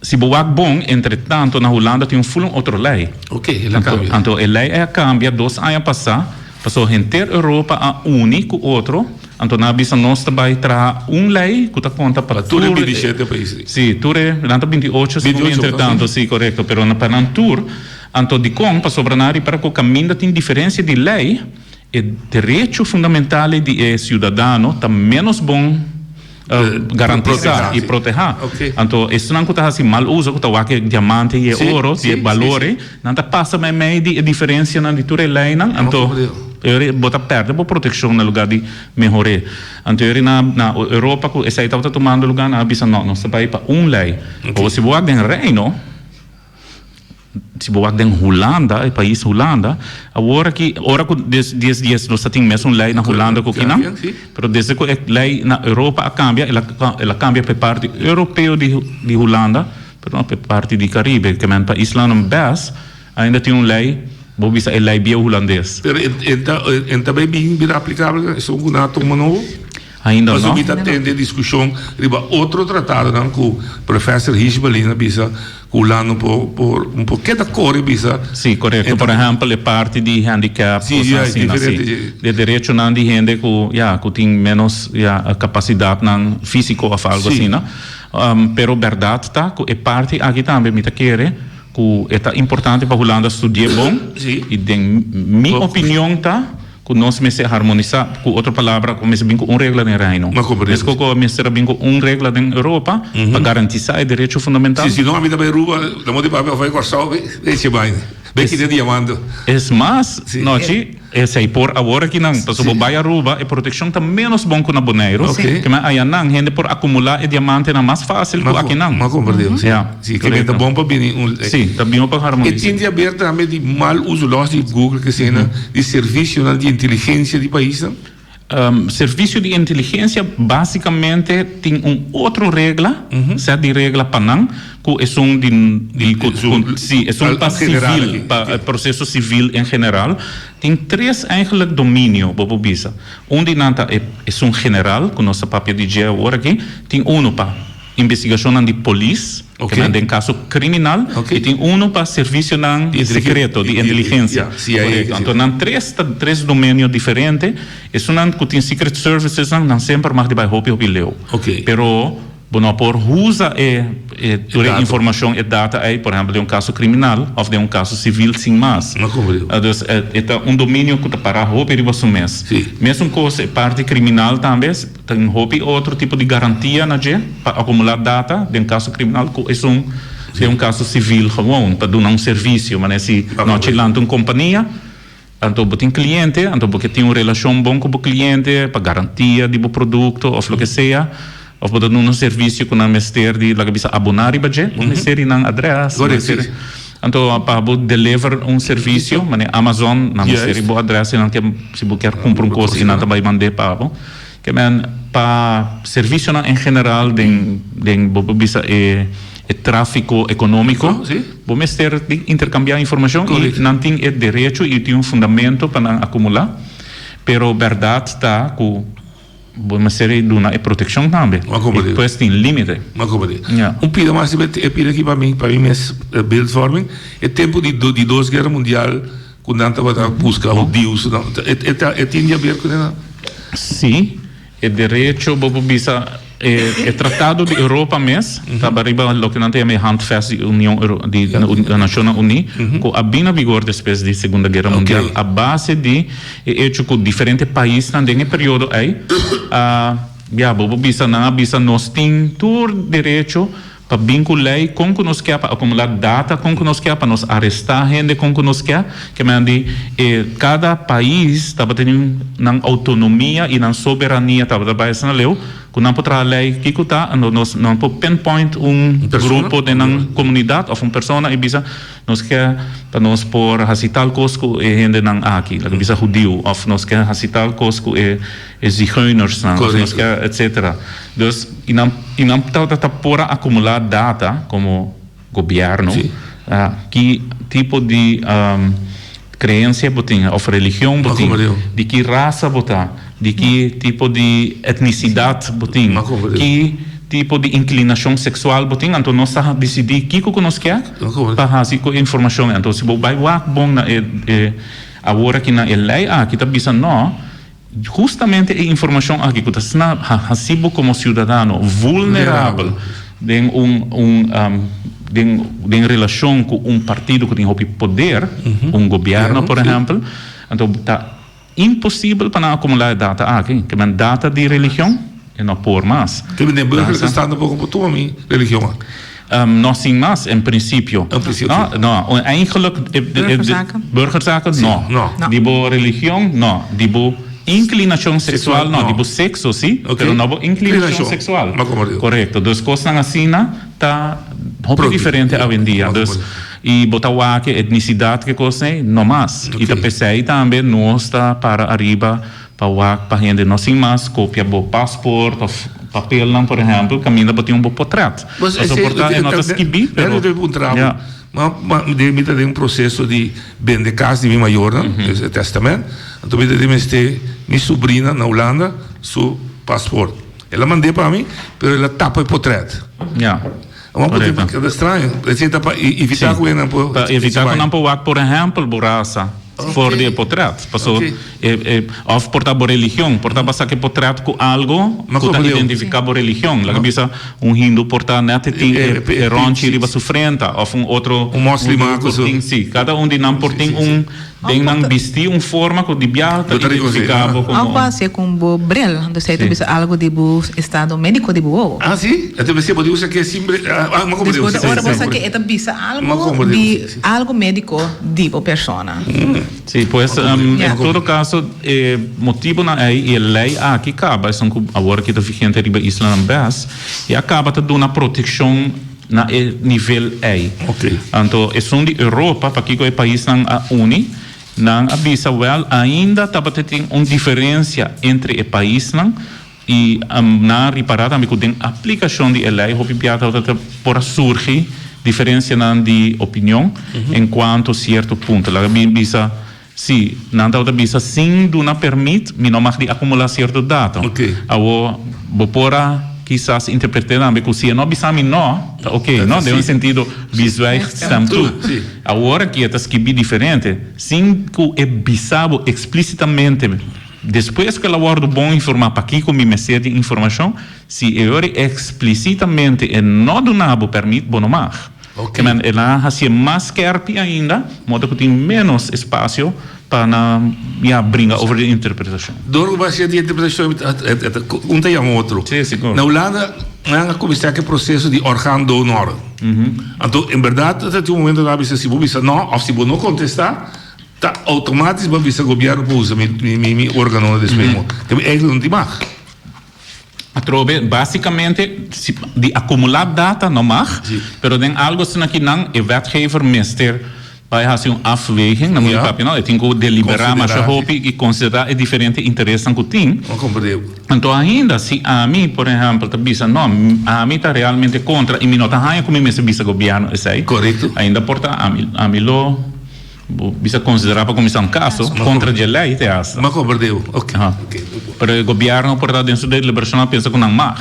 Si bo wak bon, entre tanto na Hulanda tin un ful un otro lei. Ok, el a kambia. Anto e lei ei a kambia dos aña pasá, pasobra henter Europa a uni ku otro. Anto nan a bisa nos ta bai traha un lei ku ta konta pa tur e 27 pais. Si, tur e, nan ta 28 segun mi entretanto, si korekto, pero pa nan tur. Anto dikon? Pasobra nan a ripara ku kaminda tin diferensia di lei, e derecho fundamental di e siudadano ta ménos bon garantisá i protehá. Anto esnan ku ta hasi mal uso, ku ta wak e diamante i e oro, di e balor ei, nan ta pasa meimei di e diferensianan di tur e leinan, anto e bo ta pèrdè bo protekshon na lugá di mehor'é. Anto e na na Europa ku esei tabata tumando lugá, nan a bisa no, nos ta bai pa un lei. Awor si bo wak den Reino, Si bo wak den Hulanda, e pais Hulanda, awor aki, ora ku des dies dies nos ta tin mesun lei na Hulanda ku kinan, pero desde ku e lei na Europa a kambia, el a el a kambia pa e parti europeo di di Hulanda, pero no pa e parti di Karibe, ke men pa islanan bes ainda tin un lei, bo bisa e lei bieu hulandes. Pero e e ta e ta bai bin bira aplikabel esun ku nan a tuma nobo? Ainda no. Pasobra mi ta tende diskushon riba otro tratadonan ku Professor Hishbalin a bisa ku Hulanda no por por no por keda kore bisa. Sí, korekto. Por ehèmpel e parti di handicap, Sí, kosnan ya, asina, sí. diferente. De derechonan di hende ku, ya, ku tin ménos, ya, kapasidatnan físiko òf algu Sí. asina. Pero bèrdat ta ku e parti aki tambe mi ta kere ku e ta importante pa Hulanda studi'é bon. Sí. I den mi opinion ta Ku nos mester harmonisá, ku otro palabra, ku mester bin ku un regla den Reino. Ma komprendé. Meskos ku mester a bin ku un regla den Europa pa garantisá e derecho fundamental. Si, si no ami ta bai Aruba, ta moti papia of bai Kòrsou, bai eche bai, bai kita diamante. Es mas, Si. nochi, esei por awor aki nan, pasobra bo bai Aruba, e protekshon ta ménos bon ku na Boneiru. Oké. Ke men ayanan hende por akumulá e diamantenan mas fásil ku akinan. Ma komprendé, si. Ya. Si, ke men ta bon pa bini un. Si, ta bini pa harmonisá. E tin di haber tambe di mal uso, lòs di Google ke esena, di servisionan di inteligensia di paisnan? Servisio di inteligensia básikamente tin un otro regla, sèt di regla pa nan, ku esun di, di ku, si, esun pa sivil, pa e proseso sivil en general. Tin tres eigenlijk dominio, bo por bisa. Un di nan ta e esun general, ku nos ta papia di dje awor aki. Tin unu pa. Investigacionnan di polis, Ok. ke nan den caso criminal, Ok. y tin uno pa servicionan Di inteligen- secreto, di di- inteligencia. ya, CIA, Correcto. sí. Anto nan tres ta tres domenio diferente. Esunnan cu tin secret servicesnan, nan semper mag di bay hopi hopi leu. Ok. Pero bo no por usa e, e tur e dato. informacion, e data ey, por ehempel den un caso criminal of den un caso civil sin mas. No comprendo. Dus e ta un dominio cu ta para hopi riba su mes. Sí. Mesun cos e parti criminal tambe. Tin hopi otro tipo di garantia na dje pa acumula data den caso criminal cu esun den un caso civil gewoon pa duna un servicio. Manera si nochi lanta un compania anto bo tin cliente anto bo ke tin un relacion bon cu bo cliente pa garantia di bo producto of loke sea of bo ta duna un servicio cu nan mester di laga bisa abona riba dje bo mester di nan adres bo mester anto pa bo deliver un servicio manera Amazon nan mester di bo adres y nan ke si bo kier cumpra un cos y nan ta bay mande pa bo. Ke men pa servisionan en general den den bo por bisa e. e tráfiko ekonómiko, bo mester di interkambiá informashon i nan tin e derecho i tin un fundamento pa nan akumulá. Pero bèrdat ta ku bo mester di duna e protekshon tambe. I pues tin límite. Un pida mas riba e pida aki pa mi, pa mi mes beeldvorming, e tempu di di dos guera mundial ku nan tabata buska hudius, e tin di haber ku nan? Sí. E derecho, bo por bisa, e Tratado di Europa mes taba riba loke nan ta yama e Handvest di Union Euro, di Nashonnan Uní, ku a bin na vigor despues di Segunda Guera Mundial a base di e echo ku diferente paisnan den e periodo ei a, ya, bo por bisa, nan a bisa nos tin tur derecho Pa bin ku lei kon ku nos ke pa akumulá data kon ku nos ke pa nos arestá hende kon ku nos ke. Ke men di e kada pais tabatin nan outonomia i nan soberania tabata bai asina leu ku nan por traha lei kiko ta anto nos nan por pinpoint un grupo den nan komunidat òf un persona i bisa nos ke pa nos por hasi tal kos ku e hendenan aki laga bisa hudiu òf nos ke hasi tal kos ku e E zigeunersnan, of nos ke, etcetera. Dus, i nan, i nan tabata ta por a acumula data como gobierno, ki tipo di creencia bo tin, of religion bo tin, di ki rasa bo ta, di ki tipo di etnicidad bo tin, ki tipo di inclinacion sexual bo tin, anto nos ta dicidi kico cu nos ke pa haci cu e informacion. Anto si bo bay wak bon na e, e awor aki na e ley aki ta bisa no, Hustamente e informashon aki ku ta asina hasi bo komo siudadano vulnerabel den un un den den relashon ku un partido ku tin hopi poder, un gobièrnu por ehèmpel, anto ta imposibel pa nan akumulá e data aki. Ke men data di religion e no por mas. Te men den burgerlijke stand tampoco por tuma mi religion aki. No sin mas, en principio. En principio. No, no, eigenlijk Burgerzaken? Burgerzaken, no. No. Di bo religion, no. Di bo inclinacion sexual, no. Di bo sexo, si, pero no bo inclinacion sexual. Correcto. Dus cosnan asina ta hopi diferente awendia. Dus, y bo ta wak e etnicidad ke cos ei, no mas. Y ta pesey tambe nos ta para ariba Pa wak pa hende no sin mas kopia bo pasport of papelnan por ehempel kaminda bo tin un bo potret. Pasobra por ta e no ta skibí pero ya. Ma mi ta den un proseso di bende kas di mi mayornan, dus e testament, anto mi ta den mester mi subrina na Hulanda su pasport. El a mand'é pa mi pero el a tapa e potret. Ya. Korekto. Ta straño. Esei ta pa evitá ku nan por. Pa evitá ku nan por wak por ehèmpel bo rasa for di e potrèt. Paso e òf por ta bo religion. Por ta basá ku e potrèt ku algo ku ta identifiká bo religion. Laga bisa un hindu por ta nèt e tin e rònchi riba su frenta òf un otro Un mòslima ku su. Por tin si. Kada un di nan por tin un Den nan bisti un forma cu di biaha ta identifica bo como. Of hacia con bo bril, entonces ahí ta bisa algo di bo estado medico di bo wowo. Ah si? E ta bisa bo di usa ke sin bril, ah ma comprende. Despues ora bo sa ke e ta bisa algo di algo medico di bo persona. Si, pues en todo caso e motibonan ey y e ley aki caba, esun cu awor aki ta vigente riba islanan bes, e a caba ta duna proteccion Na e nivel ei. Anto esun di Europa, pakiko e paisnan a uni, nan a bisa wèl ainda tabata tin un diferensia entre e paisnan i nan a ripará tambe ku den aplikashon di e lei hopi bia tabata por a surgi diferensianan di opinion en kuanto sierto punto. Laga mi bisa Sí, nan tabata bisa sin duna permit mi no mag di acumula cierto dato. Awor, bo por a kisas interprete tambe cu si e no bisa mi no, ta ok, no? Den un sentido, wie zwijgt stemt toe. Awor aki e ta skibi diferente, sin cu e bisa bo explicitamente, despues cu el a wordo bon informa pakico mi mester di informacion, si e ora explicitamente e no duna bo permit, bo no mag. Ke men el a hasié mas skerpi ainda, modo ku tin ménos espasio pa nan ya bringa over di interpretashon. Dor ku bo hasié di interpretashon un ta yama otro. Sí, sigur. Na Hulanda nan a kuminsá ku e proseso di orgaandonoren. Anto en bèrdat ta tin un momento nan a bisa si bo bisa nò òf si bo no kontestá ta outomátis bo a bisa gobièrnu por usa mi órganonan despues. Te eigenlijk no tin mag. Atrobe, basicamente, si di acumula data no mag, pero den algo asina aki nan e wetgever mester. Bai hasi un afweging, nan moet papia no, e tin ku deliberá masha hopi i konsiderá e diferente interesnan ku tin. Anto ainda si ami por ehèmpel ta bisa no, ami ta realmente kontra i mi no ta haña ku mi mester bisa gobièrnu esei, ainda por ta ami ami lo bisa konsiderá pa kuminsá un kaso kontra dje lei te hasta. Pero e gobièrnu por ta den su deliberashon a pensa ku nan mag.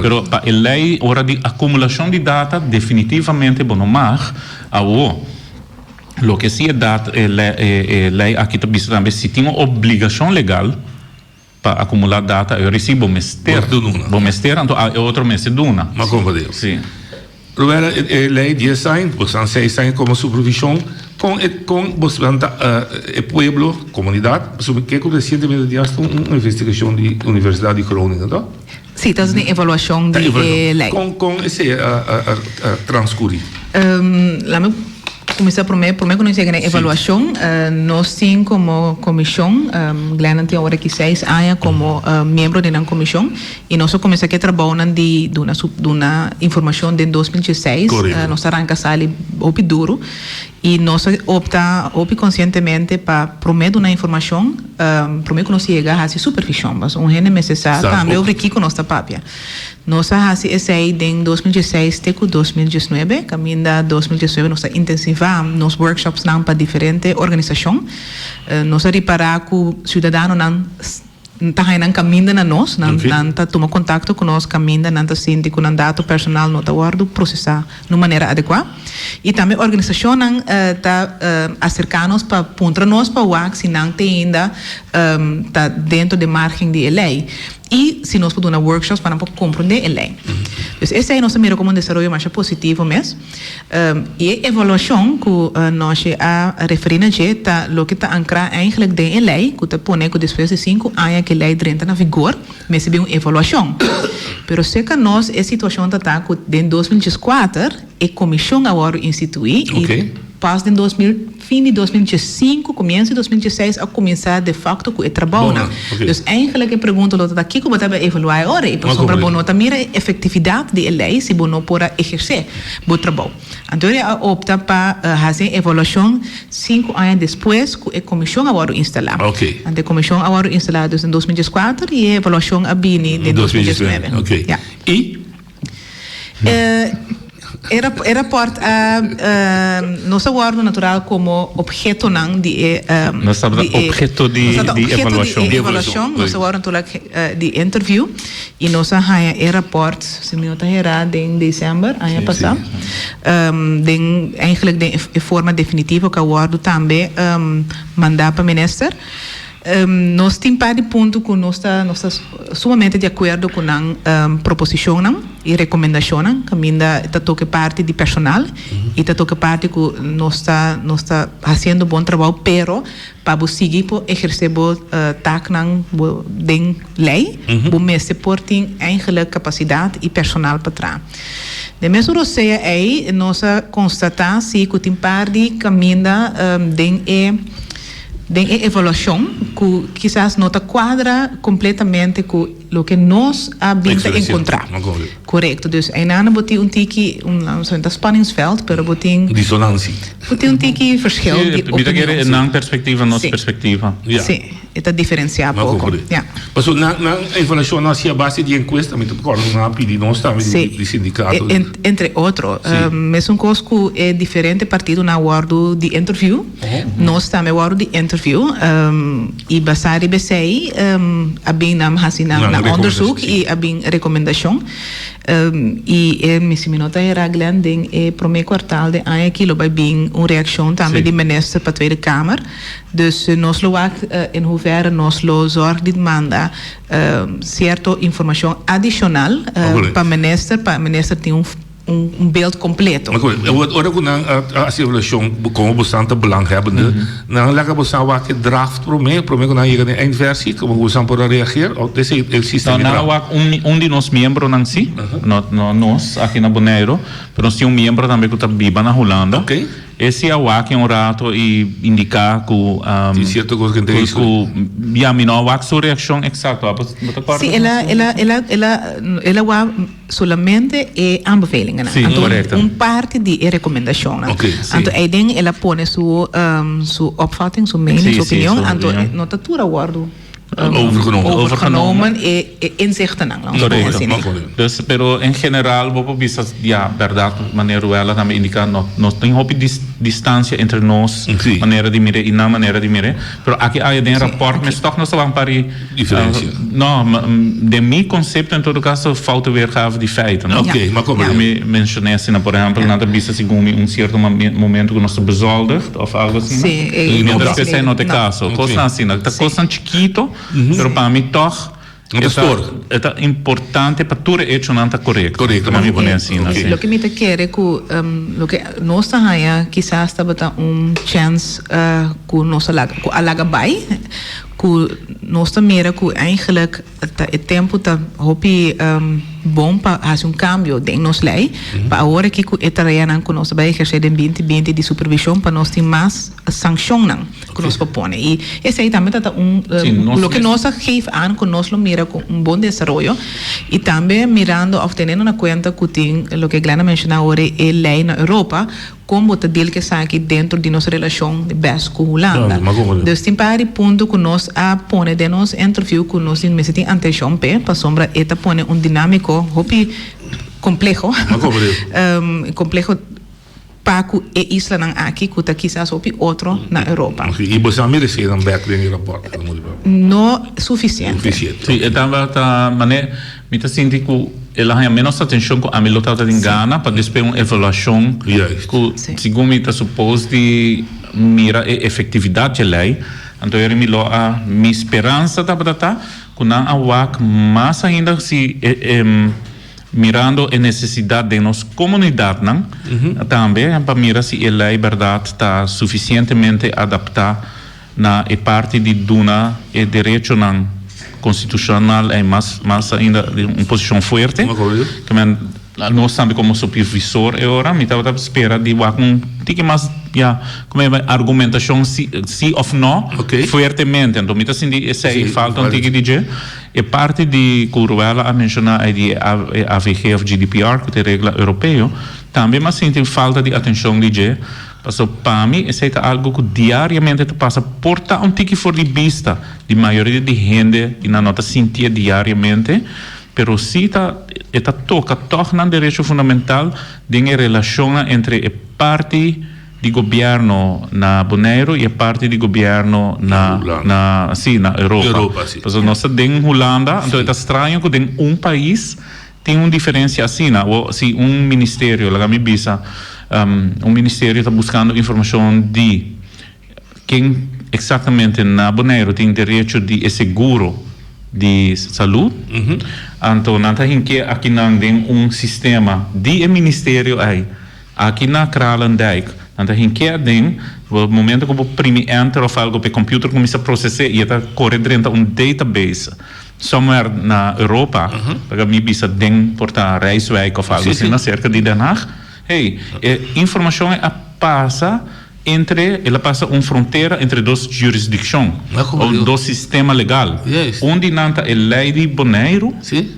Pero pa e lei ora di akumulashon di data definitivamente bo no mag. Awo, loke si e dat e lei aki ta bisa tambe, si tin un obligashon legal pa akumulá data, e ora si bo mester, bo mester, anto e otro mester duna. Ma komprendé. Si. Roberta, e lei dies aña, boso seis aña komo supervishon, kon e kon boso ta e pueblo, komunidat, pasobra mi ke ku resientemente tin hasta un investigashon di Universidat di Groningen, to? Sí, ta un evaluashon di e lei. Kon kon esei a transkurí? Laat mi kuminsá promé, promé ku nos yega na e evaluashon, nos tin komo komishon, Glennon tin awor aki seis aña komo miembro di nan komishon, i nos a kuminsá ku e trabounan di duna duna informashon den 2016. Nos a ranka sali hopi duru i nos a opta hopi konsientemente pa promé duna informashon, Promé ku nos yega hasi supervishon, pasobra un hende mester sa tambe over kiko nos ta papia. Nos a hasi esei den 2016 te ku 2019, kaminda 2019 nos a intensivá nos workshopsnan pa diferente organisashon. Nos a ripará ku siudadanonan ta haña nan kaminda na nos, nan ta tuma kontakto ku nos kaminda nan ta sinti ku nan dato personal no ta wòrdu prosesá na un manera adekuá. I tambe organisashonnan ta aserká nos pa puntra nos pa wak si nan te ainda ta dentro di e margen di e lei i si nos por duna workshops pa nan por komprondé e lei. Dus esei nos ta mira komo un desaroyo masha positivo mes. I e evaluashon ku Noshi a referí na dje ta loke ta ankrá eigenlijk den e lei ku ta pone ku despues di sinku aña ku e lei drenta na vigor mester bin un evaluashon. Pero serka nos e situashon ta ta ku den 2014 e komishon a wòrdu instituí i pas den 2000, fin di 2015, komienso di 2016 a kuminsá de fakto ku e trabounan. Dus eigenlijk e pregunta lo ta ta kiko bo ta bai evaluá e ora ei? Pasobra bo no ta mira e efektividat di e lei si bo no por a ehersé bo trabou. Anto e a opta pa hasi e evaluashon sinku aña despues ku e komishon a wòrdu instalá. Anto e komishon a wòrdu instalá dus den 2014 i e evaluashon a bini den 2019. Ya. E rapòrt a nos a wòrdu natural komo ophetonan di e Nos tabata opheto di evaluashon. Di evaluashon. Nos a wòrdu natural di interview i nos a haña e rapòrt, si mi no ta herá, den desèmber aña pasá. Den eigenlijk den e forma definitivo ku a wòrdu tambe mandá pa minister. Nos tin par di punto ku nos ta nos ta sumamente di akuerdo ku nan proposishonnan i rekomendashonnan kaminda ta toka e parti di personal i ta toka e parti ku nos ta nos ta hasiendo bon trabou pero pa bo sigui por ehersé bo taaknan bo den lei bo mester por tin eigenlijk kapasidat i personal pa traha. Den mesun rosea ei nos a konstatá si ku tin par di kaminda den e Den e evaluashon ku kisas no ta kuadra kompletamente ku loke nos a bin ta enkontrá. Korekto. Dus einan bo tin un tiki, un ta spanningsveld, pero bo tin. Disonansi. Bo tin un tiki verschil di opinion. Mi ta kere nan perspektiva, nos perspektiva. Si. E ta diferensiá poko. Ya. Pasobra nan evaluashon a hasi a base di enkuesta, mi ta kòrda ku nan a pidi nos tambe di sindikato. Entre otro. Mesun kos ku e diferente partidonan a wòrdu di interview. Nos tambe wòrdu di interview i basá riba esei a bin nan hasi nan onderzoek i a bin rekomendashon. I e mi si mi no ta hera Glenn den e promé kuartal den aña aki lo bai bin un reakshon tambe di minister pa Tweede Kamer. Dus nos lo wak in hoeverre nos lo zòrg di manda sierto informashon adishonal pa minister pa minister tin un un beeld completo. Ora ku nan a hasi evaluashon komo bosan ta belanghebbende, nan a laga bosan wak e draft promé, promé ku nan yega na e eindversie, komo ku bosan por a reageer òf esei e sistema di draft? Nan a wak un di nos miembronan si, no nos aki na Boneiru, pero nos tin un miembro tambe ku ta biba na Hulanda. E si a wak un rato y indica cu Tin cierto cos cu cu cu ya mi no a wak su reaccion exacto. Bo ta corda? Si, el a el a el a el a el a wak solamente e aanbevelingennan. Si, Anto correcto. un parti di e recomendacionnan. Oké. Si. Anto eiden el a pone su su opvatting, su mening, Si, su si, opinion. su Anto opinion. no ta tur a wordo Overgenomen. Overgenomen e e inzichtennan, laat ons pone Correcto. asina. Dus, pero en general bo por bisa, ya, berdad, manera Ruella tambe indica, no, no tin hopi dis, distancia entre nos Sí. manera di mira y nan manera di mira. Pero aki aya den rapport mes toch nos ta ban pari Diferencia. no, den mi concepto en todo caso foute weergave di feiten. No? Oké, maar kom maar. Mi mencioné asina, por ehempel, nan ta bisa segun mi un cierto momento cu nos ta bezoldigd of algo asina. Sí, eh, Mientras no. cu esey no ta e No. caso. Oké. Cosnan asina. Ta cosnan chikito, pero pa mi toch No ta e ta, stoor. e ta importante pa tur e hechonan ta corecto. Corecto, Pa mi maar- pone asina, Oké. sí. Loke mi ta kere ku loke nos ta haña kisas tabata un chèns ku nos a laga ku a laga bai ku nos ta mira ku eigenlijk ta e tempu ta hopi bon pa hasi un kambio den nos lei pa awor aki ku e tareanan ku nos ta bai ehersé den binti binti di supervishon pa nos tin mas sankshonnan ku nos por pone i esei tambe ta ta un loke nos a geef aan ku nos lo mira ku un bon desaroyo i tambe mirando òf teniendo na kuenta ku tin loke Glenn a menshoná awor e lei na Europa Kon bo ta deal ku esaki dentro di nos relashon di bes ku Hulanda? Dus tin par di punto ku nos a pone den nos interview ku nos tin mester tin atenshon p'e, pasobra e ta pone un dinámiko hopi kompleho, kompleho pa ku e islanan aki ku ta kisas hopi otro na Europa. I bo sa meresé nan bèk den e rapòrt? No sufisiente. Sí, e tabata manera. Mi ta sinti ku el a haña ménos atenshon ku ami lo tabata tin gana pa despues un evaluashon ku segun mi ta supos di mira e efektividat dje lei. Anto eri mi lo a mi speransa tabata ta ku nan a wak mas ainda si mirando e nesesidat den nos komunidatnan tambe pa mira si e lei bèrdat ta sufisientemente adaptá Na e parti di duna e derechonan konstitushonal ei mas mas ainda den un posishon fuerte. Ke men nos tambe komo supervisor e ora mi tabata spera di wak un tiki mas ya komo e argumentashon si si òf no fuertemente. Anto mi ta sinti esei falta un tiki di dje. E parti di ku Ruella a menshoná ei di e AVG òf GDPR ku ta e regla europeo tambe mi a sinti falta di atenshon di dje. Paso pa mi esei ta algo ku diariamente ta pasa por ta un tiki for di bista di mayoria di hende i nan no ta sintié diariamente, pero si ta e ta toka tòg nan derecho fundamental den e relashonnan entre e parti di gobièrnu na Boneiru i e parti di gobièrnu na na si na Europa. Pasobra nos ta den Hulanda anto e ta straño ku den un pais Tin un diferencia asina. Awor, si un ministerio, laga mi bisa, un ministerio ta buscando informacion di ken exactamente na Boneiru tin derecho di e seguro di salud, anto nan ta hinke akinan den un sistema di e ministerio ei, aki na Kralendijk, nan ta hinke aden, bo momento cu bo primi enter of algo p'e computer cuminsa procese y e ta core drenta un database. Somewhere na Europa, pasobra mi bisa den por ta Rijswijk of algo asina cerca di Den Haag, hey, e informacion a pasa entre, el a pasa un frontera entre dos jurisdiccion, of dos sistema legal. Un di nan ta e ley di Boneiru,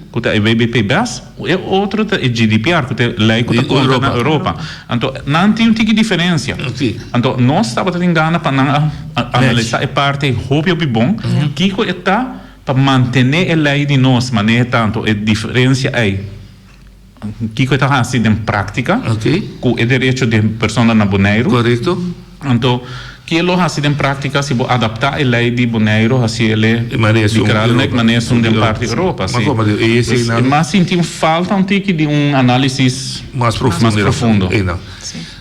cu ta e WBP bes, e otro ta e GDPR, cu ta e ley cu ta conta na Europa. Anto, nan tin un tiki diferencia. Anto, nos tabata tin gana pa nan a analisa e parti hopi hopi bon, kico e ta Pa mantené e lei di nos manera tantu e diferensia ei, kiko e ta hasi den práktika ku e derecho di persona na Boneiru? Anto, ke lo hasi den práktika si bo adaptá e lei di Boneiru hasi el e di Kralendijk manera esun den parti Europa? Si. Dus e mas sinti un falta un tiki di un análisis mas profundo.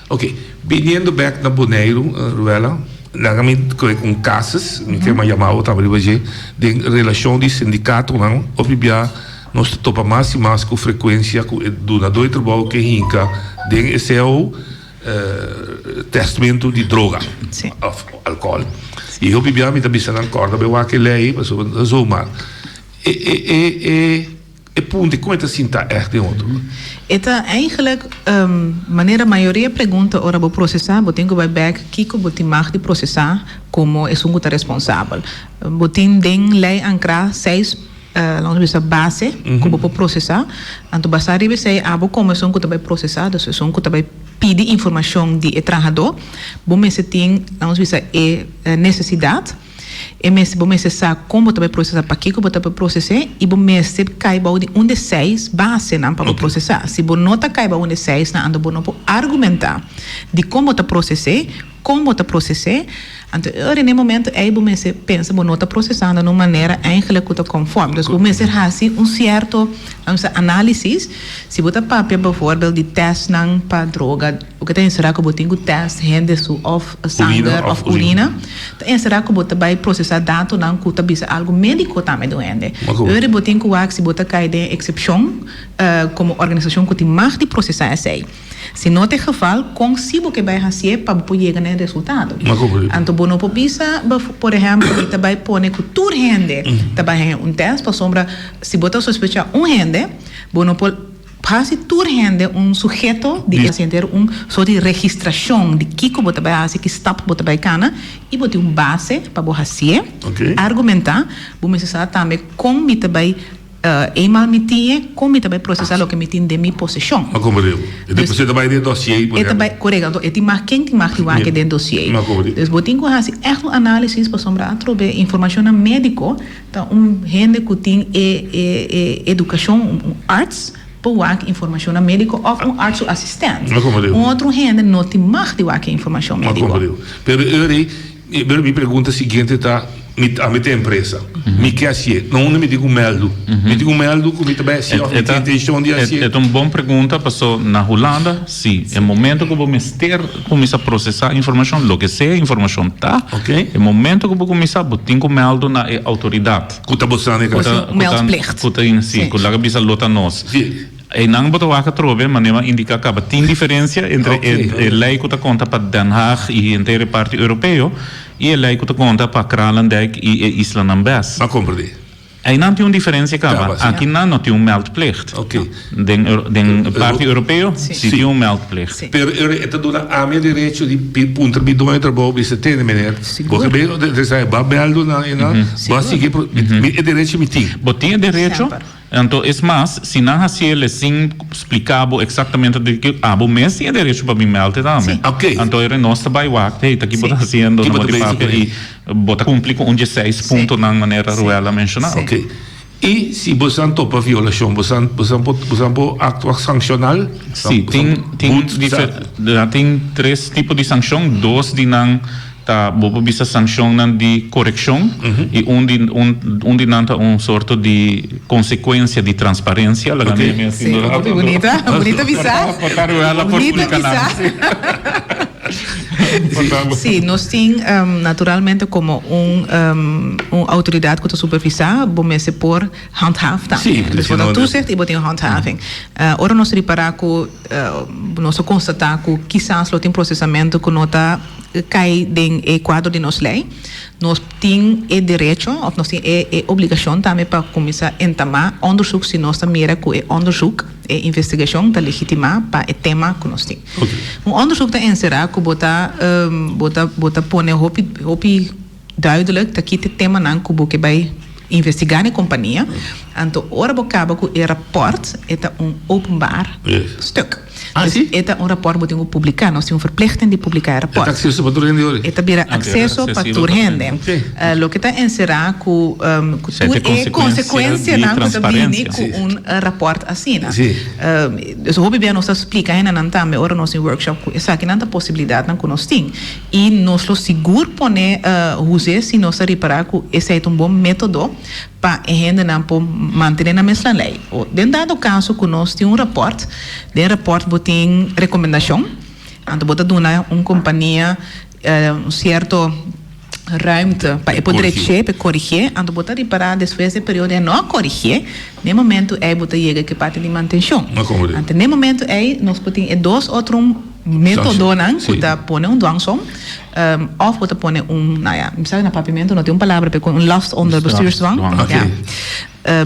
Oké, biniendo bèk na Boneiru, Ruella. Laga mi koe un casus, mi ke ma yama bo tambe riba dje, den relashon di sindikatonan, hopi bia nos ta topa mas i mas ku frekuensia ku e dunadó di trabou ke hinka den e cao tèstmentu di droga òf alkòl. I hopi bia mi ta bisa nan kòrda bai wak e lei pasobra no ta zomaar. E e e. E punto kon e ta sinta ègt den otro? E ta eigenlijk manera mayoria pregunta ora bo prosesá, bo tin ku bai bèk kiko bo tin mag di prosesá komo esun ku ta responsabel. Bo tin den lei ankrá seis laat ons bisa base ku bo por prosesá, anto basá riba esei abo komo esun ku ta bai prosesá, dus esun ku ta bai pidi informashon di e trahadó, bo mester tin laat ons bisa e nesesidat. E mester, bo mester sa kon bo ta bai prosesá, pakiko bo ta bai proses'é i bo mester kai bou di un di e seis basenan pa bo prosesá. Si bo no ta kai bou un di e seisnan, anto bo no por argumentá dikon bo ta proses'é, kon bo ta proses'é. Anto e ora, na e momento ei bo mester pensa bo no ta prosesando na un manera eigenlijk ku ta konfòrm. Dus bo mester hasi un sierto, laat mi bisa, análisis. Si bo ta papia bijvoorbeeld di tèstnan pa droga, Loke ta enserá ku bo tin ku tèst hende su òf sanger òf urina, ta enserá ku bo ta bai prosesá datonan ku ta bisa algu médiko tambe di un hende. Ora bo tin ku wak si bo ta kai den eksepshon komo organisashon ku tin mag di prosesá esei. Si no ta e geval, kon si bo ke bai hasié pa bo por yega na e resultado? Anto bo no por bisa, por ehèmpel, mi ta bai pone ku tur hende ta bai haña un tèst pasobra si bo ta sospechá un hende, bo no por. Hasi tur hende un suheto di e henter un sort di registrashon di kiko bo ta bai hasi, ki stap bo ta bai kana i bo tin un base pa bo hasié, argumentá. Bo mester sa tambe kon mi ta bai eenmaal mi tin e, kon mi ta bai prosesá loke mi tin den mi poseshon. Ma komprendé bo. E ta e ta bai den dosié, por E ta bai, korekto. Anto e tin mag, ken tin mag di wak den dosié? Ma komprendé. Dus bo tin ku hasi ègt un análisis pasobra atrobe informashonnan médiko Ta un hende ku tin e e edukashon, un arts, por wak informashonnan médiko òf un arts su asistent. Un otro hende no tin mag di wak e informashon médiko. Pero Eury, pero mi pregunta siguiente ta, mi ami ta empresa, mi ke hasié, na unda mi tin ku mèldu? Mi tin ku mèldu ku mi ta bai hasié òf mi tin intenshon di hasié? E ta un bon pregunta paso na Hulanda si, e momento ku bo mester kuminsá prosesá informashon, loke sea e informashon ta, e momento ku bo kuminsá bo tin ku mèldu na e outoridat. Ku ta bosa na e kas. Ku meldplicht. Ku ta, si, ku laga bisa lo ta nos. Einan bo ta wak atrobe, manera mi a indiká kaba, tin diferensia entre e lei ku ta konta pa Den Haag i henter e parti europeo i e lei ku ta konta pa Kralendijk i e islanan bes. A komprendé. Einan tin un diferensia kaba. Akinan no tin un meldplicht. Den den parti europeo si tin un meldplicht. Pero e ta duna ami e derecho di puntra mi doño di trabou bisa tende meneer bo ke bay resa bo a meldu nan einan bo a sigui e derecho mi tin. Bo tin e derecho. Anto es mas si nan haci el sin splica bo exactamente di ki abo mes tin e derecho pa bin meld tambe. Anto e nos ta bay wak hey ta ki bo ta haciendo no bo tin papia y Bo ta kumpli ku un dje seis puntonan manera Ruel a menshoná. Ok. I si bosan topa violashon, bosan bosan por bosan por aktua sankshonal? Sí, tin tin dife tin tres tipo di sankshon. Dos di nan ta bo por bisa sankshonnan di korekshon i un di un un di nan ta un sorto di konsekuensia di transparensia. Laga mi mi Sí, hopi bunita, bunita bisa. Por ta Ruel a por Bunita splika nan. bisa. Sí, nos tin naturalmente komo un un outoridat ku ta supervisá, bo mester por handhaaf tambe. Dus bo ta toezicht i bo tin handhaving. Ora nos ripará ku nos a konstatá ku kisas lo tin prosesamentu ku no ta kai den e kuadro di nos lei, nos tin e derecho òf nos tin e obligashon tambe pa kuminsá entamá onderzoek si nos ta mira ku e onderzoek, e investigashon ta legitimá pa e tema ku nos tin. Un onderzoek ta enserá ku bo ta bo ta bo ta pone hopi hopi duidelijk ta ki ta e temanan ku bo ke bai investigá na e kompania. Anto ora bo kaba ku e rapòrt e ta un openbaar stuk. Dus e ta un rapòrt bo tin ku publiká. Nos tin un verplichting di publiká e rapòrt. E ta akseso pa tur hende ori? E ta bira akseso pa tur hende. Loke ta enserá ku ku tur e konsekuensianan ku ta bini ku un rapòrt asina. Dus hopi bia nos ta splika hendenan tambe ora nos tin workshop ku esakinan ta posibilidatnan ku nos tin i nos lo sigur pone huz'é si nos ta ripará ku esei ta un bon método pa e hendenan por mantené nan mes nan lei. Den dado kaso ku nos tin un rapòrt, den rapòrt bo tin rekomendashon, anto bo ta duna un kompania un sierto ruimte pa e por dreché, pa e korigié, anto bo ta ripará despues di e periodo e no a korigié, n'e momentu ei bo ta yega ku e parti di mantenshon. Anto n'e momentu ei nos por tin e dos otro. Metodonan ku ta pone un dwangsom òf bo ta pone un, nou ja, mi sa na papiamentu no tin un palabra p'e un last onder bestuursdwang. Ja.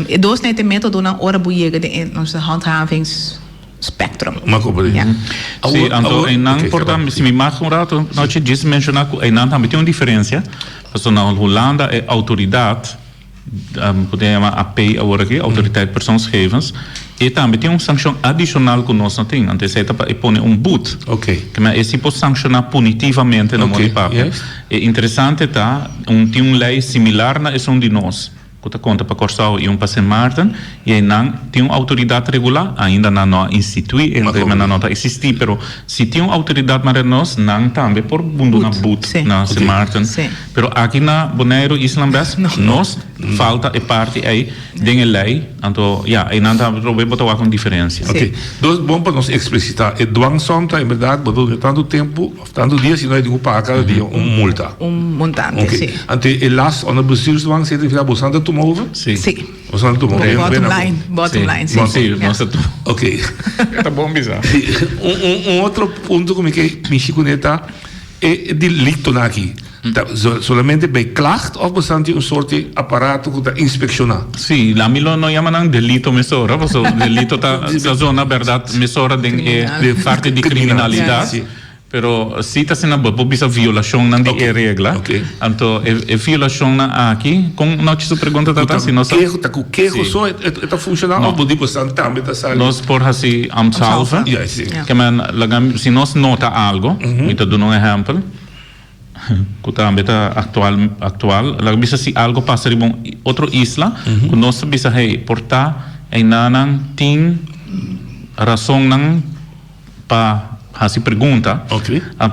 E dos nan e ta e metodonan ora bo yega den e nos handhavingsspectrum. Ma comprende. Ja. Sí, anto einan por ta, si mi mag un rato, Nochi, djis menshoná ku einan tambe tin un diferensia, pasobra na Hulanda e outoridat, ku ta yama AP awor aki, Autoriteit Persoonsgegevens, e tambe tin un sankshon adishonal ku nos no tin. Anto esei ta pa e pone un but. Ke men e si por sankshoná punitivamente na modo di papia. E interesante ta, un tin un lei similar na esun di nos, ku ta konta pa Kòrsou i un pa Sint Maarten, i einan tin un outoridat regulá, ainda nan no a instituí e, nan no ta eksistí, pero si tin un outoridat manera nos, nan tambe por duna but na Sint Maarten. Pero aki na Boneiru Island bes nos falta e parti ei den e lei, anto ya, einan ta atrobe bo ta wak un diferencia. Ok, dos bon pa nos explicita, e dwangsom ta en berdad bo ta duna tantu tempu of tantu dia si no e tin ku paga kada dia un multa. Un montante, Ok, si. anto e last onder bestuursdwang significa boso nan ta tuma over? Si. Si. Boso nan ta tuma over. Bottom line, bottom line, si. Si, nos ta tuma. Ok. Ta bon bisa. Si, un otro punto ku mi ke mishi kuné ta e delitonan aki. Ta solamente bij klacht of bosan tin un soort di aparato ku ta inspekshoná? Sí, ami lo no yama nan delito mesora, pasobra delito ta ta zona bèrdat mesora den e parti di kriminalidat. Pero si ta asina bo por bisa violashonnan di e regla. Anto e violashonnan aki, kon Nochi su pregunta ta ta? Si nos ta Ta ku keho so e ta funshoná of bo di bosan tambe ta sali? Nos por hasi ambtshalve. Ke men laga si nos nota algo, mi ta duna un ehèmpel. Ku tambe ta aktual aktual. Laga bisa si algo pasa riba un otro isla ku nos ta bisa hey por ta einanan tin rasonnan pa hasi pregunta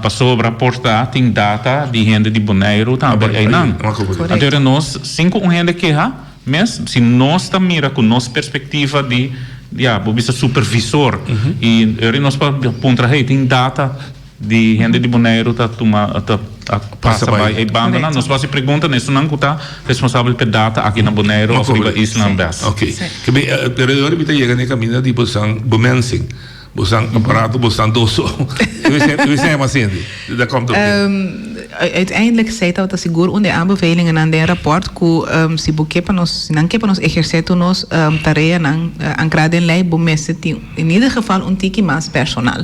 pasobra por ta tin data di hende di Boneiru tambe einan. Anto era nos sin ku un hende keha mes si nos ta mira ku nos perspektiva di ya bo bisa supervisor i ora nos por puntra hey tin data Di hende di Boneiru ta tuma ta pasa bai e bandanan. Nos por hasi pregunta na esunnan ku ta responsabel p'e data aki na Boneiru òf riba islanan bes. Oké. Kebe pero e ora mi ta yega na e kaminda di bosan bemensing, bosan aparato, bosan doso. E wese yama asina di. Dat komt op neer. Uiteindelijk sei tabata sigur un di e aanbevelingennan den e raport ku si bo ke pa nos, si nan ke pa nos ehersé tur nos tareanan ankrá den lei, bo mester tin in ieder geval un tiki mas personal.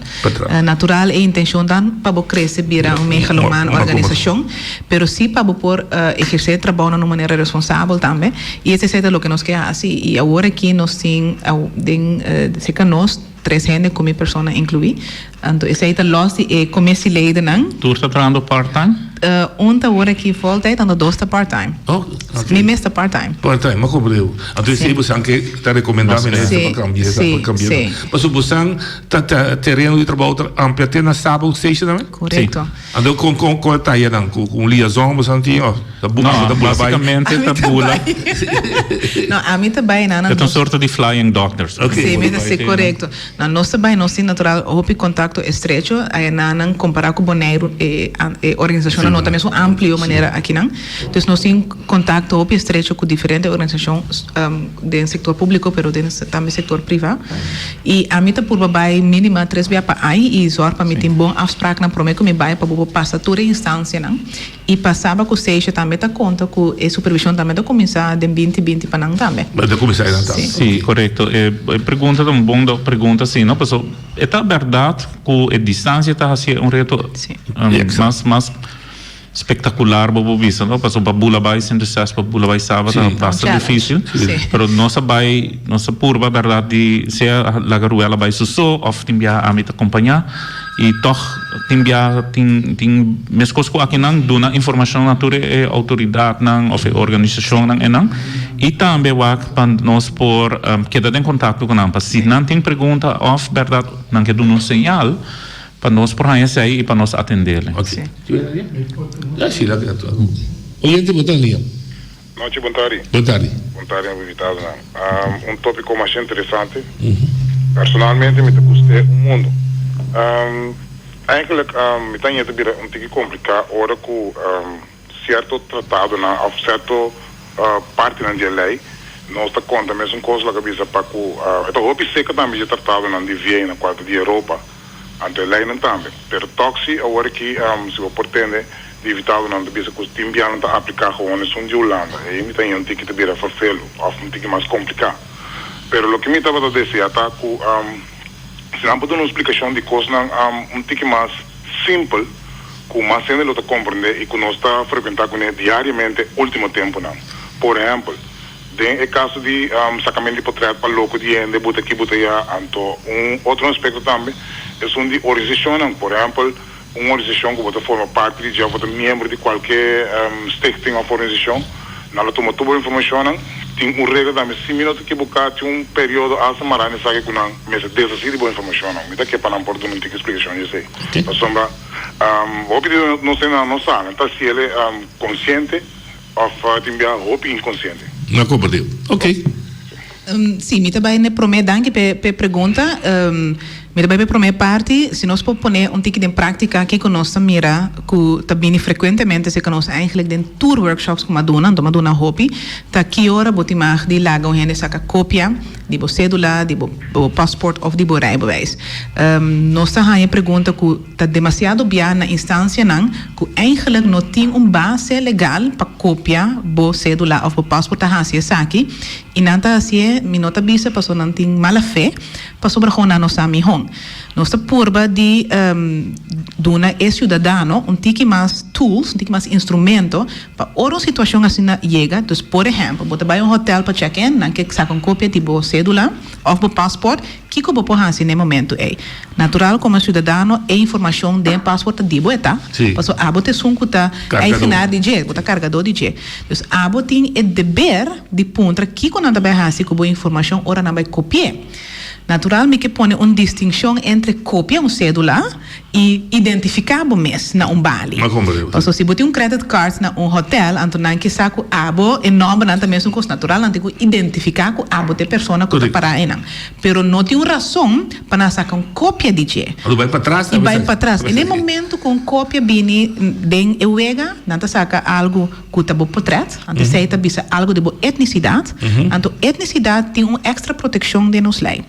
Natural e intencion ta pa bo crece bira un megalomaan organisacion, pero si pa bo por eherce e trabou na un manera responsabel tambe, y esei ta loke nos ke haci. Y awor aki nos tin den cerca nos tres hende cu mi persona inclui, anto esei ta los di e comissieledenen. Tur ta trahando part time? Un ta awor aki voltijd, anto dos ta part time. Oh, ok. Mi mes ta part time. Part time, m'a comprende. Anto esei bosan ke ta recomenda minister pa cambia, pa cambia. Pasobra bosan Ta ta tereno di trabou ta amplia te na Saba Station tambe? Korekto. Si. Anto kon kon kon e tayanan? Ku ku un liaison boso tin of ta bu No, ta bula bai? basikamente ta bula. No, ami ta bai na nan E ta un sorto di flying doctors. Ok. Si, mi ta si, korekto. No, nos ta bai, nos tin natural hopi kontakto estrecho aya na nan kompará ku Boneiru e e organisashonnan no ta mesun amplio manera akinan. Dus nos tin kontakto hopi estrecho ku diferente organisashon den sektor públiko pero den tambe sektor privá. I ami ta purba bai mínima tres bia pa aña i zòrg pa mi tin bon afspraaknan promé ku mi bai pa bo por pasa tur e instansianan. I pa Saba ku Seisha tambe ta konta ku e supervishon tambe ta kuminsá den binti binti pa nan tambe. Ta kuminsá einan tambe. Sí, korekto. E pregunta ta un bon pregunta sí, no? Pasobra e ta bèrdat ku e distansia ta hasié un reto mas mas. Spektakular bo por bisa no pasobra pa bula bai Sint Eustatius pa bula bai Saba ta basta dificil pero nos a bai nos a purba berdad di sea laga Ruella bai su so of tin biaha ami ta compaña y tog tin biaha tin tin mescos cu akinan duna informacion na tur e autoridadnan of e organisacionnan enan y tambe wak pa nos por keda den contacto cu nan pa si nan tin pregunta of berdad nan ke duna un señal Pa nos por haña esei i pa nos atendele. Ok. Oyente bo ta lia. Nochi bon tardi. Bon tardi. Bon tardi mi invitadonan. Un topico masha interesante. Personalmente mi ta gust'é un mundo. Eigenlijk mi ta haña ta bira un tiki complica ora cu cierto tratadonan of cierto partinan di e ley nos ta conta mesun cos loke a bisa pa cu e ta hopi seca tambe dje tratadonan di Viena cual ta di Europa. Anto e leinan tambe. Pero tòg si awor aki si bo por tende di invitadonan ta bisa ku tin bianan ta apliká gewoon esun di Hulanda. Ei mi ta haña un tiki ta bira ferfelu òf un tiki mas kompliká. Pero loke mi tabata deseá ta ku si nan por duna un splikashon di kosnan un tiki mas simpel ku mas hende lo ta komprendé i ku nos ta frekuentá kuné diariamente último tempunan. Por ehèmpel, den e kaso di sakamentu di potrèt pa loko di hende buta aki buta ayá, anto un otro aspekto tambe esun di organisashonnan. Por ehèmpel, un organisashon ku bo ta forma parti di dje òf bo ta miembro di kualke stichting òf organisashon, nan lo tuma tur bo informashonnan. Tin un regla tambe, si mi no ta ekiboká, tin un periodo asta mará na esaki ku nan mester deshasí di bo informashonnan. Mi ta ke pa nan por duna un tiki splikashon di esei. Pasobra hopi di nos hendenan no sa, nan ta hasiel konsiente òf tin bia hopi inkonsiente. No a komprendé. Oké. Sí, mi ta bai n'e promé, danki p'e pregunta. Mi ta bai p'e promé parti, si nos por pone un tiki den práktika kiko nos ta mira ku ta bini frekuentemente serka nos eigenlijk den tur workshops ku mi a duna, anto mi a duna hopi, ta ki ora bo tin mag di laga un hende saka kopia di bo sédula, di bo pasport òf di bo rijbewijs. Nos ta haña pregunta ku ta demasiado bia na instansianan ku eigenlijk no tin un base legal pa kopia bo sédula òf bo pasport ta hasi esaki i nan ta hasié, mi no ta bisa pasobra nan tin mala fe, Pasobra kon nan no sa mihon. Nos ta purba di duna e siudadano un tiki mas tools, un tiki mas instrumento pa ora un situashon asina yega. Dus por ehèmpel, bo ta bai un hotèl pa check in, nan ke saka un kopia di bo sédula òf bo paspòrt, kiko bo por hasi na e momentu ei? Natural komo siudadano e informashon den e paspòrt ta di bo e ta, pasobra abo ta esun ku ta eigenaar di dje, bo ta kargadó di dje. Dus abo tin e deber di puntra kiko nan ta bai hasi ku bo informashon ora nan bai kopi'é. Natural mi ke pone un distinkshon entre kopia un sédula i identifiká bo mes na un bali. Pasobra si bo tin un credit card na un hotèl anto nan ke sa ku abo e nòmbernan ta mesun kos. Natural nan tin ku identifiká ku abo ta e persona ku ta pará einan. Pero no tin un rason pa nan saka un kopia di dje. I bai patras. I na e momento ku un kopia bini den e wega nan ta saka algu. Ku ta bo potret, anto esei ta bisa algu di bo etnisidat, anto etnisidat tin un ekstra protekshon den nos lei.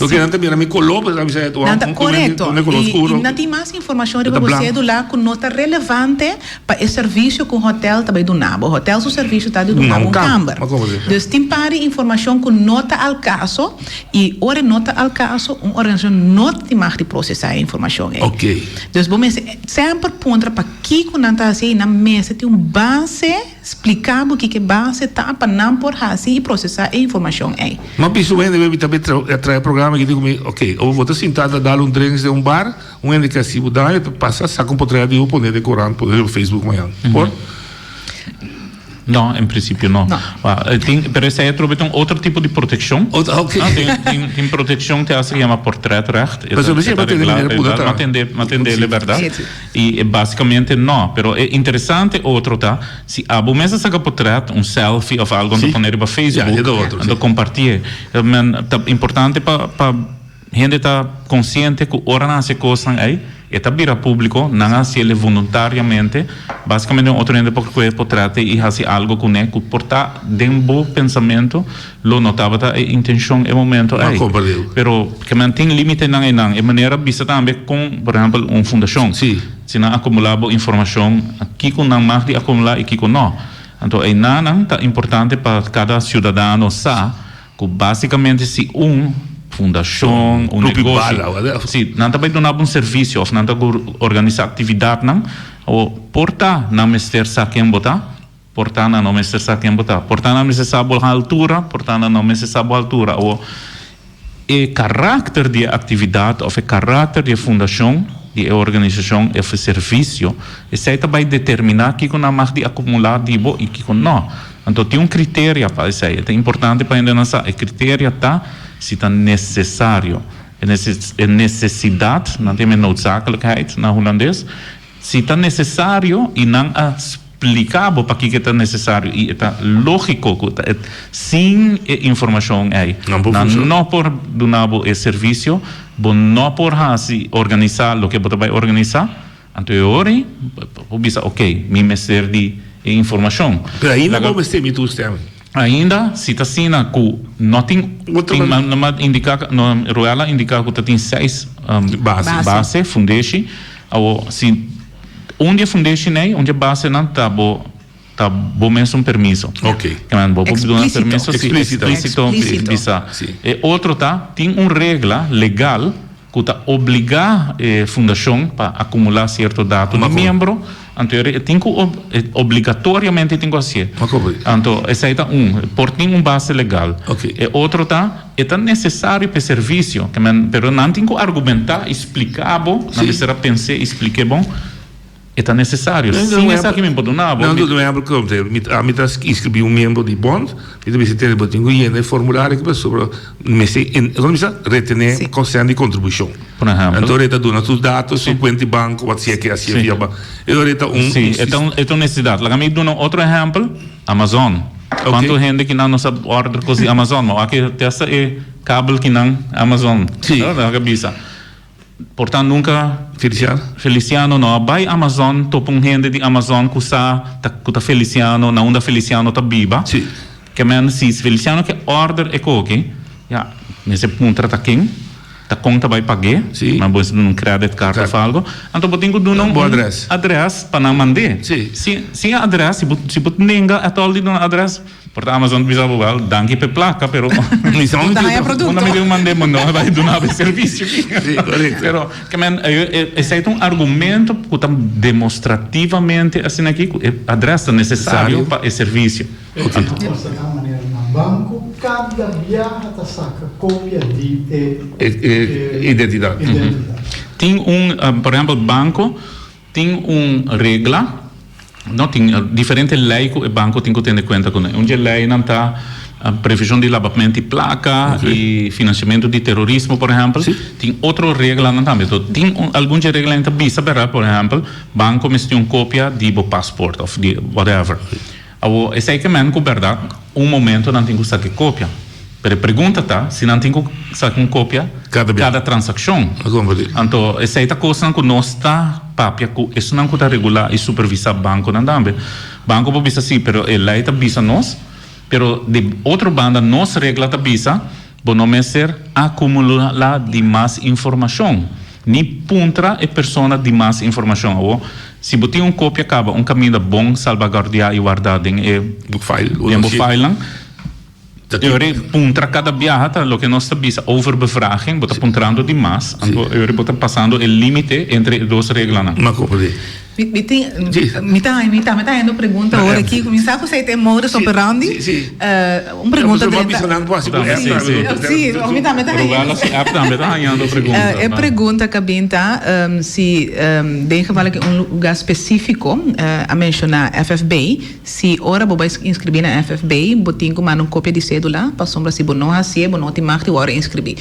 Loke nan ta mira mi koló, pues nan bisa Nan ta korekto, i nan tin mas informashon riba bo sedula ku no ta relevante pa e servisio ku un hotèl ta bai duna bo. Hotèl su servisio ta di duna bo un kamber. Dus tin par di informashon ku no ta al kaso, i ora e no ta al kaso, un organisashon no tin mag di prosesá e informashon ei. Dus bo mester semper puntra pa. Kiko nan ta hasi? Nan mester tin un base, splika bo kiko e base ta pa nan por hasi i prosesá e informashon ei. M'a bisa un hende mi ta traha e programa aki di ku mi ok ora bo ta sinta ta dal un drinks den un bar un hende ke hasi bo daño ta pasa saka un potret di bo pone den korant pone riba Facebook mañan por? No, en principio no. Tin, pero esei atrobe ta un otro tipo di proteccion. Oké. Tin, tin proteccion te hace yama portretrecht. Pero si bo tende manera punda ta. Ma tende, ma tende le berdad. Y basicamente no. Pero e interesante otro ta, si abo mes a saca portret, un selfie of algo, anto pone riba Facebook, anto compartie. Men, ta importante pa, pa. Hende ta konsiente ku ora nan hasi e kosnan ei, e ta bira públiko, nan a hasiel e voluntariamente. Básikamente un otro hende por kohe potrèt ei i hasi algu kuné ku por ta den bo pensamentu lo no tabata e intenshon e momento ei. Pero ke men tin límitenan einan. E manera bisa tambe kon, por ehèmpel, un fundashon, si nan akumulá bo informashon, kiko nan mag di akumulá i kiko no. Anto einanan ta importante pa kada siudadano sa. Ku básikamente si un fundashon, un negoshi, si nan ta bai duna bo un servisio òf nan ta organisá aktividatnan, o por ta nan mester sa ken bo ta, por ta nan no mester sa ken bo ta. Por ta nan mester sa bo haltura, por ta nan no mester sa bo haltura. O e karakter di e aktividat òf e karakter di e fundashon, di e organisashon òf e servisio, esei ta bai determiná kiko nan mag di akumulá di bo i kiko nò. Anto tin un criteria pa esei. E ta importante pa hendenan sa. E criteria ta si ta necesario. E necesidad, nan ta yama e noodzakelijkheid na Hulandes. Si ta necesario y nan a splica bo pakiko e ta necesario y e ta logico cu ta sin e informacion ei nan no por duna bo e servicio, bo no por haci, organisa loke bo ta bay organisa. Anto e ora ei bo bisa, ok, mi mester di e informashon. Pero ainda bo mester mi toestemming. Ainda si ta asina ku no tin tin nan a indiká no Roel a indiká ku ta tin seis Base. base fundeshi awor si un di e fundeshinan ei un di e basenan ta bo ta bo mesun permiso. Ok. Bo por duna Explícito. permiso si Explícito. explícito Explícito. bisa. Si. E otro ta tin un regla legal ku ta obligá e fundashon pa akumulá sierto dato di miembro, anto e tin ku obligatoriamente tin ku hasié. Anto esei ta un, por tin un base legal. E otro ta, e ta nesesario pa e servisio, ke men, pero nan tin ku argumentá i spliká bo, nan mester a pens'é i splik'é bon. E ta necesario. Sin esaki mi por duna bo. No, no, no, ami ta inscribi un miembro di bond, mi ta bisa tene bo tin cu yena e formulario aki pasobra mester como bisa retene consent di contribucion. Por ehempel. Anto e ta duna su datos, su cuenta di banco, wat si e ke haci via banco. E ora e ta un. Si, e ta un e ta un necesidad. Laga mi duna un otro ehempel, Amazon. Cuanto hende kinan nos a order cos di Amazon, ma wak te hasta e kabel kinan Amazon. Si. Laga bisa. Por ta nunca Feliciano? Feliciano no a bay Amazon topa un hende di Amazon cu sa ta cu ta Feliciano na unda Feliciano ta biba. Si. Ke men si Feliciano ke order e koki ya mester puntra ta ken ta con ta bay pag'e. Si. Ma bo mester duna un credit card of algo. Anto bo tin cu duna un Bo adres. adres pa nan mand'e. Si. Si sin e adres si bo si bo nenga at all di duna adres. Por ta Amazon ta bisa bo wel danki p'e plaka pero Mi sa No ta haña produkto. Unda mi tin un mand'é bo no bai duna bo e servisio aki. Sí, korekto. Pero ke men esei ta un argumento ku ta demostrativamente asina aki ku e adrès ta nesesario pa e servisio. Oké. Anto. Konsehá manera na banko kada biaha ta saka kopia di e E identidat. identidat. Tin un por ehèmpel banko Tin un regla, no tin diferente ley cu e banco tin cu tene cuenta cu nan. Un dje leynan ta prevencion di labamento di placa y financiamento di terorismo por ehempel. Tin otro reglanan tambe. So tin algun dje reglanan ta bisa berdad por ehempel banco mester tin un copia di bo paspoort of di whatever. Awor, esei ke men ku bèrdat un momento nan tin ku saka e kopia. Pero e pregunta ta si nan tin ku saka un kopia kada transakshon. Anto esei ta kosnan ku nos ta papia ku esunnan ku ta regulá i supervisá bankonan tambe. Banko por bisa si, pero e lei ta bisa nos. Pero di otro banda nos regla ta bisa Bo no mester akumulá di mas informashon, ni puntra e persona di mas informashon. Awor, si bo tin un kopia kaba un kaminda bon salbaguardiá i wardá den e den bo filenan, e ora ei puntra kada biaha ta loke nos ta bisa overbevraging, bo ta puntrando di mas, anto e ora ei bo ta pasando e límite entre e dos reglanan. Mi mi tin mi ta mi ta mi ta hañando pregunta ora aki ku mi sa ku esei ta e modus operandi. Un pregunta drenta. Sí, mi tambe ta hañando. Rubella su app tambe ta hañando pregunta. E pregunta ku a bin ta si den geval aki un luga spesífiko a menshoná FFB, si ora bo bai inskribí na FFB bo tin ku manda un kopia di sédula pasobra si bo no hasié bo no tin mag di wòrdu inskribí.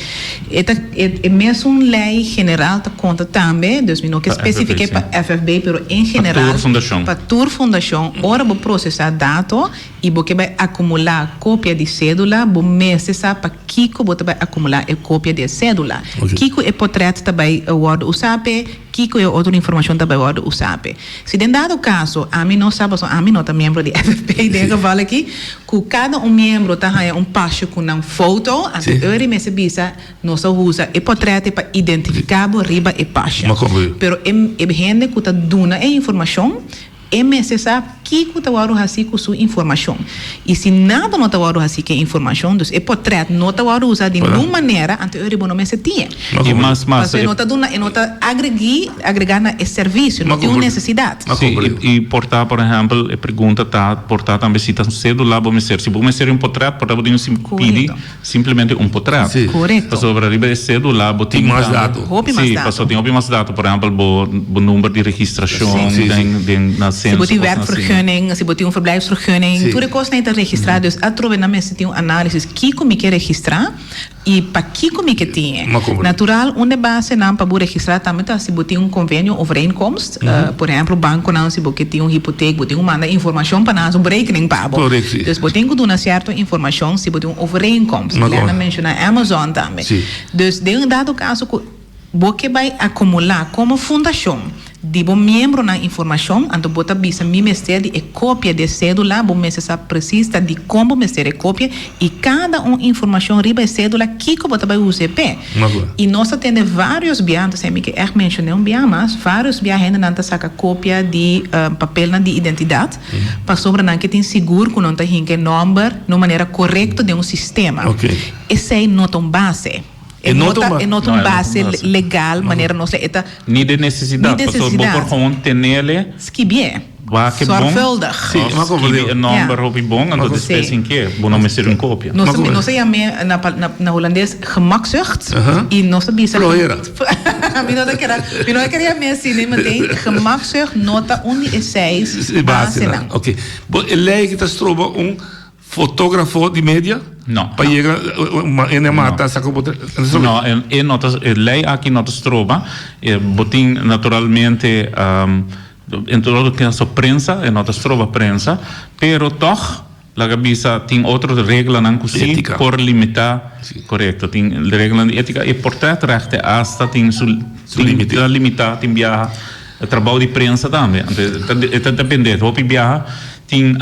E ta e mesun lei general ta konta tambe, dus mi no ke spesifiké pa FFB, pero en general pa tur fundashon ora bo prosesá dato i bo ke bai akumulá kopia di sédula bo mester sa pa kiko bo ta bai akumulá e kopia di e sédula. Kiko e potrèt ta bai wòrdu usá p'e, kiko e otro informashon ta bai wòrdu usá p'e. Si den dado kaso ami no sa pasobra ami no ta miembro di FFP den e geval aki, ku kada un miembro ta haña un pasje ku nan foto, anto Eury mester bisa nos a usa e potrèt pa identifiká bo riba e pasje. Pero e hende ku ta duna e informashon E mester sa kiko ta wòrdu hasí ku su informashon. I si nada no ta wòrdu hasí ku e informashon, dus e potrèt no ta wòrdu usá di ningun manera, anto e riba no mester tin e. I mas mas. Pasobra e no ta duna, e no ta agregí, agregá na e servisio, no tin un nesesidat. Sí, i por ta, por ehèmpel, e pregunta ta, por ta tambe si ta un sédula bo mester. Si bo mester un potrèt, por ta bo tin ku pidi Simplemente un potret. Sí. Korekto. Pasobra riba e cédula bo tin Tin mas tambe- dato. Hopi mas Sí, dato. pasobra tin hopi mas dato. Por ehempel, bo bo number di registracion Sí, sí. den den na Si censo, bo tin cosnan asina. werkvergunning, si bo tin un verblijfsvergunning, Sí. tur e kosnan ei ta registrá. Dus atrobe nan mester tin un análisis kiko mi ke registrá i pakiko mi ke tin e. Ma komprendé. Natural, un de basenan pa bo registrá tambe ta si bo tin un konvenio overeenkomst. Por ehempel, bankonan si bo ke tin un hipotek, bo tin ku manda informashon pa nan hasi un berekening pa bo. Korek, si. Dus bo tin ku duna sierto informashon si bo tin un overeenkomst. Ma Glenn a kon. menshoná Amazon tambe. Si. Dus den un dado kaso ku bo ke bai akumulá komo fundashon. Di bo miembronan informashon, anto bo ta bisa mi mester di e kopia di e sédula, bo mester sa presis ta dikon bo mester e kopia i kada un informashon riba e sédula kiko bo ta bai us'é p'e. I nos ta tende vários bia, anto mi ke ègt menshoné un bia mas, vários bia hendenan ta saka kopia di papelnan di identidat pasobra nan ke tin sigur ku nan ta hinka e nòmber na un manera korekto den un sistema. Esei no ta un base. E no ta e no ta un base legal manera nos e ta. Ni de necesidad, Ni pasobra bo necesidad. por gewoon tenele. Skibié. Wak e bon. Zorgvuldig. Sí, ma como Skibi digo. e nomber hopi bon, anto despues Sí. sin ke bo no mester un copia. Nos Ma como nos a yam'é na pa na na hulandes gemakzucht Aha. y nos ta bisa Flojera. Mi no ta kere mi no ta kere yam'é asina ei meteen gemakzucht no ta un di e seis Basenan. basenan. Oké. Bo e ley ki ta stroba un Fotografo di media? No. Pa yega ene mata saka bo No, e no ta e ley aki no ta stroba. Bo tin naturalmente en todo caso prensa, e no ta stroba prensa, pero toch laga bisa tin otro reglanan cu si por limita, corecto, tin reglanan di etica e portretrecht hasta tin su tin limita tin biaha e trabao di prensa tambe. Anto e ta depende, hopi biaha Tin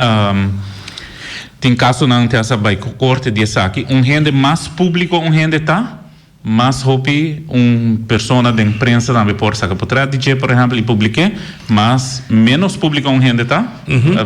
tin kasonan te a bai ku korte di esaki. Un hende mas públiko un hende ta, mas hopi un persona den prensa tambe por saka potrèt di dje, por ehèmpel, i publik'é. Mas ménos públiko un hende ta,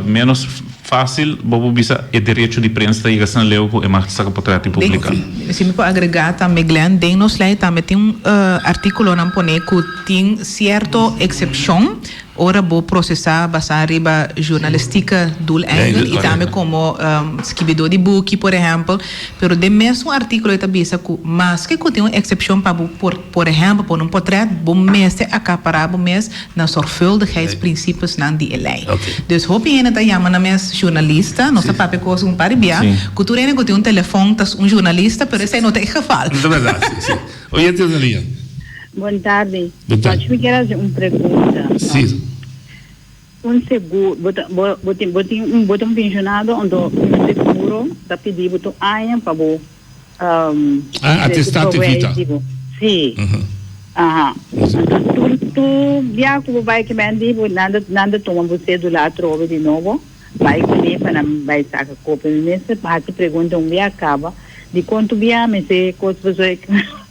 ménos fásil bo por bisa e derecho di prensa ta yega asina leu ku e mag saka potrèt i publiká. Si mi por agregá tambe, Glenn, den nos lei tambe tin un artíkulonan poné ku tin sierto eksepshon Ora bo procesa basa riba journalistieke doeleinden y tambe como skibidor di buki por ehempel, pero den mesun articulo e ta bisa cu maske cu tin un excepcion pa bo por por ehempel pone un potret, bo mester acapara bo mes na zorgvuldigheidsprincipesnan di e ley. Dus hopi hende ta yama nan mes journalista, nos ta papia cos un par di bia, cu tur hende cu tin un telefon ta un journalista, pero esey no ta e geval. Ta berdad, si, si. Oyente na liña. Bon tardi. Bon tardi. Mi kier haci un pregunta. Si. Un seguro, bo ta, bo, bo tin, bo tin un, bo ta un pensionado, anto un seguro ta pidi bo tur aña pa bo, um, Ah, attestaat de vita. Si. Aha. Anto tur, tur bia cu bo bai ki men di bo, nan ta, nan ta tuma bo cedula atrobe di nobo, bai cune pa nan bai saca copia. Mi mester haci pregunta un bia caba, di con tur bia mester cos pasobra.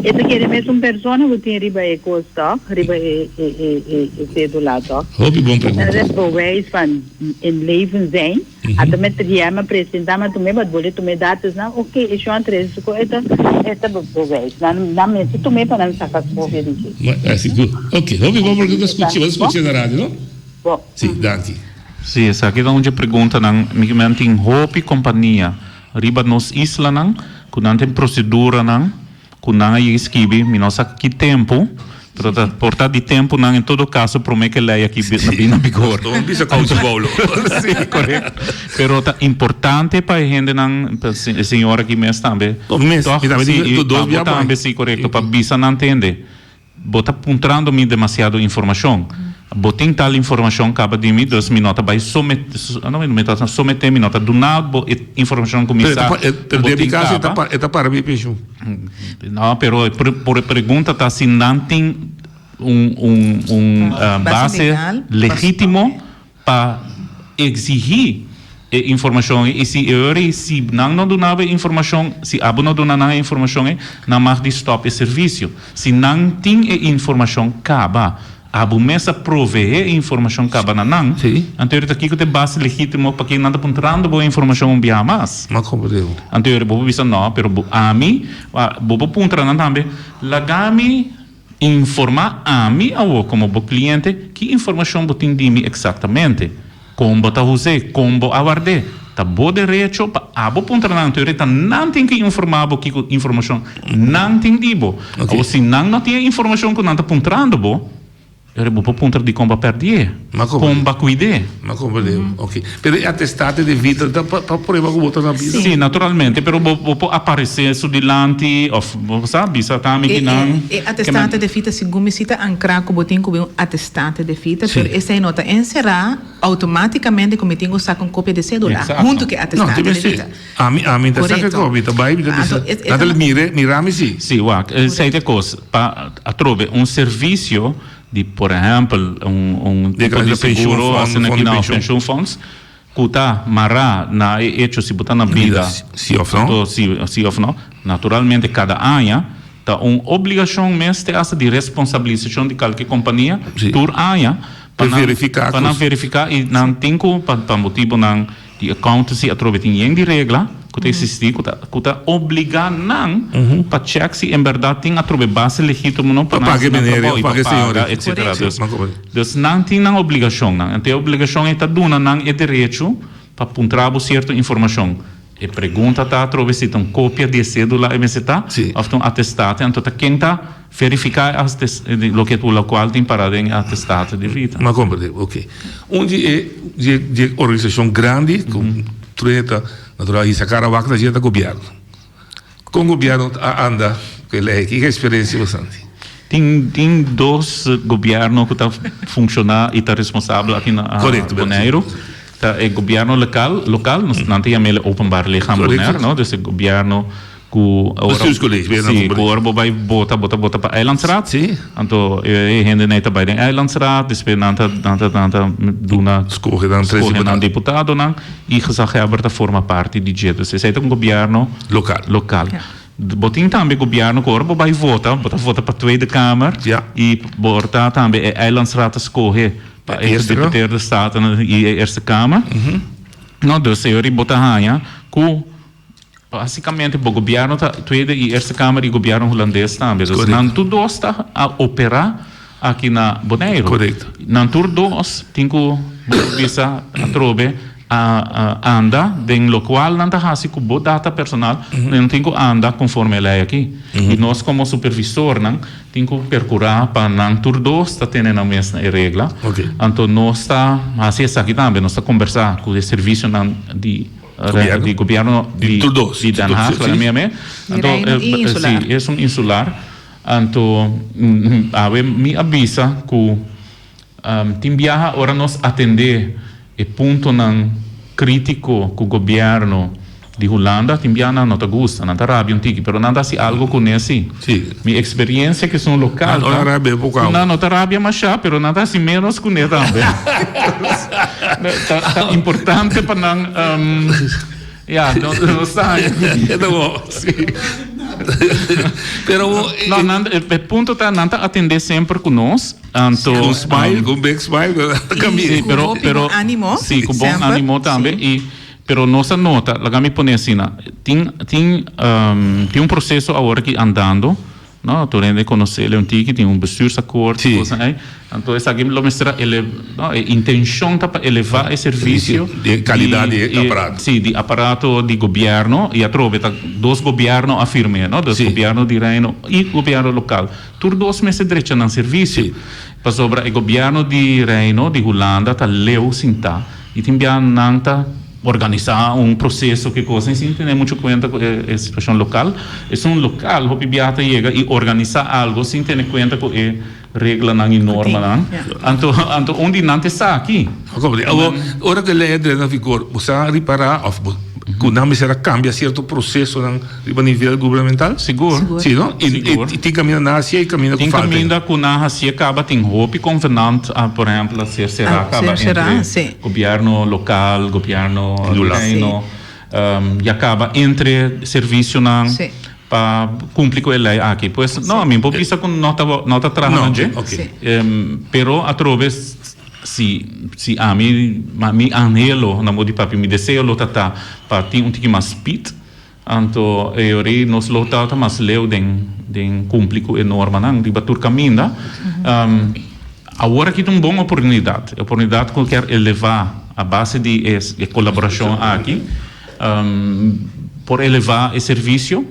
E ta kere mesun persona ku tin riba e kos tòg, riba e e e e e sedula tòg. Hopi bon pregunta. Dat is bewijs van in leven zijn. Ata met Riema presenta ma tum'e bat bole tum'e datos nan oke e shon a trese su ko e ta e ta bewijs. Nan nan mester tum'e pa nan saka kopia di dje. Ma asi ku oke hopi bon pregunta skucha bo ta skucha na radio no? Bo. Si danki. Si esaki ta un dje preguntanan mi ke men tin hopi kompania Riba nos islanan ku nan tin proseduranan ku nan a yega skibi, mi no sa ki tempu, pero ta por ta di tempunan en todo kaso promé ku e lei aki na bin na vigor. Nos bisa kousa boulo. Si, korekto. Pero ta importante pa e hendenan, pa e señora aki mes tambe, Bo mes, tòg, mi tambe si, tin i dos pa bo bia bai. tambe, si, korekto, pa bisa nan tende. Bo ta puntrando mi demasiado informacion. Bo tin tal informacion caba di mi, dus mi no ta bay somet, no, mi ta somete, mi no ta duna bo e informacion cu mi sa cu Pero bo den mi tin caso caba. e ta para mi pensioen. No, pero e por e pregunta ta si nan tin un, un, un base legitimo pa exigí e informacion ei, i si e ora ei si nan no duna bo e informacion, si abo no duna nan e informacion ei, nan mag di stop e servicio. Si nan tin e informacion caba, abo mes a proveé e informacion caba na nan, anto ora ta kico ta e base legitimo paki nan ta puntrando bo e informacion un biaha mas? Anto ora bo por bisa no, pero bo ami, bo por puntra nan tambe, laga mi Informá ami awor komo bo kliente ki informashon bo tin di mi eksaktamente, kon bo ta us'é, kon bo a ward'é. Ta bo derecho pa abo puntra nan, anto ta nan tin ki informá bo kiko informashon nan tin di bo. Awor si nan no tin e informashon ku nan ta puntrando bo, Pero bo por puntra dikon bo a pèrdié, kon bo a kuid'é. M'a komprendé, ok. Pero e atestate de vida ta pa prueba ku bo ta na bida? Sí, naturalmente, pero bo bo por aparesé su dilanti òf bo sa bisa ta ami kinan. E atestate de vida segun mi si ta ankrá ku bo tin ku bin un atestate de vida, pero esei no ta enserá outomátikamente ku mi tin ku saka un kopia di sédula huntu ku e atestate de vida. Ami ami ta saka kopi ta bai mi ta bisa nan ta mire mira mi si. Sí, wak, esei ta e kos, pa atrobe un servisio. di por ehèmpel un un tipo di seguro asina aki na pensioenfonds ku ta mará na e echo si bo ta na bida si òf no si òf no naturalmente kada aña ta un obligashon mes te asta di responsabilisashon di kalke kompania tur aña pa nan pa nan verifiká i nan tin ku pa motibonan Di accountancy atrobe tin yen di regla cu ta existi cu ta cu ta obliga nan pa check si en berdad tin atrobe base legitimo no pa nan haci nan trabou y pa paga etcetera. Dus dus nan tin nan obligacionnan. Anto e obligacion ey ta duna nan e derecho pa puntra bo cierto informacion. E pregunta ta atrobe si ta un copia di e cedula e mester ta of ta un atestate. Anto ta ken ta Verifica e ates loke tu locual tin para den e atestato di vida. M'a comprende, ok. Un di e di e di e organisacion grandi cu tur hende ta natural hisa cara wak na dje ta gobierno. Con gobierno a anda cu e ley aki? Ki experiencia boso tin? Tin tin dos gobierno cu ta funciona y ta responsabel aki na Boneiru. Ta e gobierno local local, nan ta yam'el e openbaar lichaam Bonaire, no? Dus e gobierno Ku ora, Bestuurscollege, weer sí, ku ora bo bai bota, bo ta bota pa Eilandsraad. Sí. Anto e hendenan ta bai den Eilandsraad, despues nan ta, nan ta, nan ta duna, Skohe nan tres skohe nan diputado. diputadonan i gezaghebber ta forma parti di dje. Dus esei ta un gobièrnu Lokal. lokal. Bo tin tambe gobièrnu ku ora bo bai vota, bo ta vota pa Tweede Kamer Ja. i bo ta tambe e Eilandsraad ta skohe pa e Eerste Kamer. Gedeputeerde Staten i e Eerste Kamer. No, dus e ora bo ta haña ku Basicamente bo gobierno ta Tweede y Eerste Kamer y gobierno Hulandes tambe. Dus nan tur dos ta a opera aki na Boneiru. Correcto. Nan tur dos tin cu bo por bisa atrobe a anda den locual nan ta haci cu bo data personal, nan tin cu anda conforme e ley aki. Y nos como supervisornan tin cu percura pa nan tur dos ta tene nan mes na e regla. Anto nos ta haci esaki tambe, nos ta combersa cu e servicionan di. Gobierno? Di gobierno di tur dos. Di Den Haag, laga mi yam'é. Di Reino i insular. Si, es un insular. Anto, awe mi a bisa ku tin biaha ora nos atendé e puntonan krítiko ku gobierno di Hulanda, tin biaha nan no ta gusta, nan ta rabia un tiki, pero nan ta hasi algo kuné si. Mi eksperiencia ku esun lokal ta ku nan no ta rabia mashá, pero nan ta hasi ménos kuné tambe. Ta importante pa nan, ya, no sa. No, nan, e punto ta nan ta atendé semper ku nos, anto. Ku un smile, ku un big smile, Sí, pero, pero. Ku bon ánimo. Sí, ku bon ánimo tambe i. Pero nos a nota, laga mi pone asina, tin tin tin un proceso awor aki andando, no, tur hende conoce Leontiki, tin un bestuursakkoord, Sí. cosnan ey. Anto esaki lo mester a ele, no, e intencion ta pa eleva e servicio Di e calidad di e aparato. Sí, di aparato di gobierno y atrobe ta dos gobierno a firm'e, no, dus Sí. gobierno di Reino y gobierno local. Tur dos mester drecha nan servicio. Sí. Pasobra e gobierno di Reino, di Hulanda, ta leu sinta. I tin bia nan ta organisá un proseso ke kos sin tene muchu kuenta ku e situashon lokal. Esun lokal hopi bia ta yega i organisá algu sin tene kuenta ku e reglanan i normanan. Anto anto un di nan ta esaki. Awor, ora ku e lei a drenta na vigor, bo sa ripará òf bo ku nan mester a kambia sierto prosesonan Riba nivel gubernamental? Sigur. Si, no? I, Sigur. i tin kaminda nan hasié i kaminda ku Tin falta. kaminda ku nan hasié kaba, tin hopi konvenant, por ehèmpel, a ser será A kaba ser será, entre sí. gobièrnu lokal, gobièrnu di Insular. Reino, ya kaba entre servisionan Sí. pa kumpli ku e lei aki. Pues, no, mi por bisa ku no ta no ta traha No, na dje, oké. Sí. pero atrobe si si ami, mi anhelo, na modo di papia, mi deseo lo ta ta pa tin un tiki mas speed. Anto e ora nos lo tabata mas leu den den cumpli cu e normanan riba tur caminda. Awor aki ta un bon oportunidad, e oportunidad cu kier eleva a base di e e colaboracion aki, por eleva e servicio.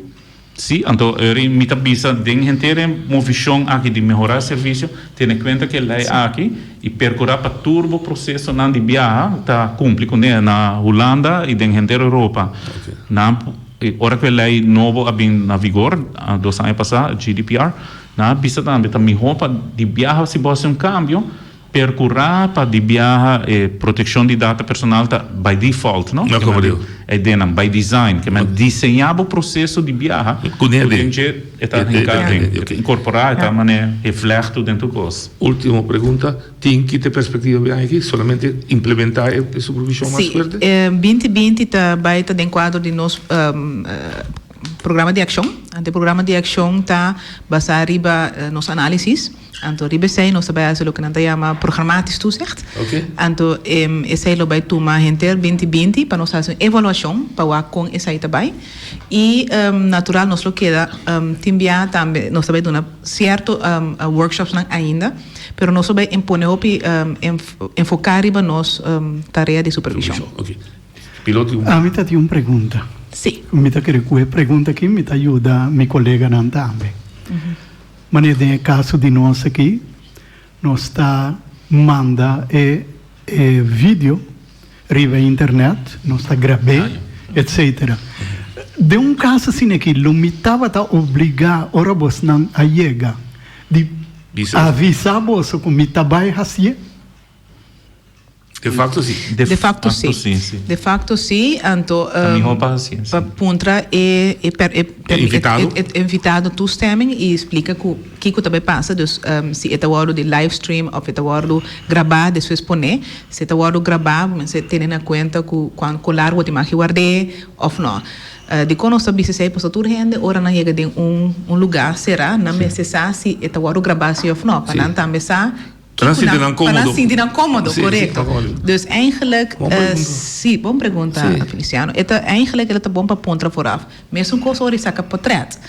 Si, anto e ora mi ta bisa den henter e movicion aki di mehora e servicio, tene cuenta cu e ley aki y percura pa tur bo procesonan di biaha ta cumpli cune na Hulanda y den henter Europa. Nan ora cu e ley nobo a bin na vigor dos aña pasa, GDPR, nan a bisa tambe ta miho pa di biaha si bo haci un cambio, Percurá pa di biaha e proteccion di data personal ta by default, no? No, como digo. Eidenan by design, ke men diseñá bo proseso di biaha Ku den ku den dje e ta hinká den, e ta inkorporá, e ta manera e vlègt den tur kos. Último pregunta, tin ki ta e perspektiva biaha aki? Solamente implementá e supervishon mas fuerte? Sí, 2020 ta bai ta den kuadro di nos programa di akshon. Anto e programa di akshon ta basá riba nos análisis. Anto riba esei nos ta bai hasi loke nan ta yama programmatisch toezicht. Anto esei lo bai tuma henter 2020 pa nos hasi un evaluashon pa wak kon esei ta bai. I natural nos lo keda tin bia tambe nos ta bai duna sierto workshopsnan ainda, pero nos lo bai pone hopi enfoká riba nos tarea di supervishon. Ami ta tin un pregunta. Mi ta kere ku e pregunta aki mi ta yuda mi koleganan tambe. Manera den e kaso di nos aki, nos ta manda e e video riba internet, nos ta grab'é, etcetera. Den un kaso asina aki, lo mi tabata obligá ora bosnan a yega di avisá boso ku mi ta bai hasié? De facto si. De facto si. De facto si, anto pa puntra e invitado e invitado toestemming y splica cu kico ta bay pasa, dus si e ta wordo di live stream of e ta wordo graba despues pone, si e ta wordo graba bo mester tene na cuenta cu cuan cu largo bo tin maki ward'e of no. Dicon nos ta bisa esey? Pasobra tur hende ora nan yega den un lugar cera nan mester sa si e ta wordo graba si of no, pa nan tambe sa. Pa nan sinti nan Pa nan sinti nan kómodo, korekto. Dus eigenlijk, si, bon pregunta, Feliciano. E ta, eigenlijk e ta bon pa puntra vooraf. Mesun kos ora di saka potrèt.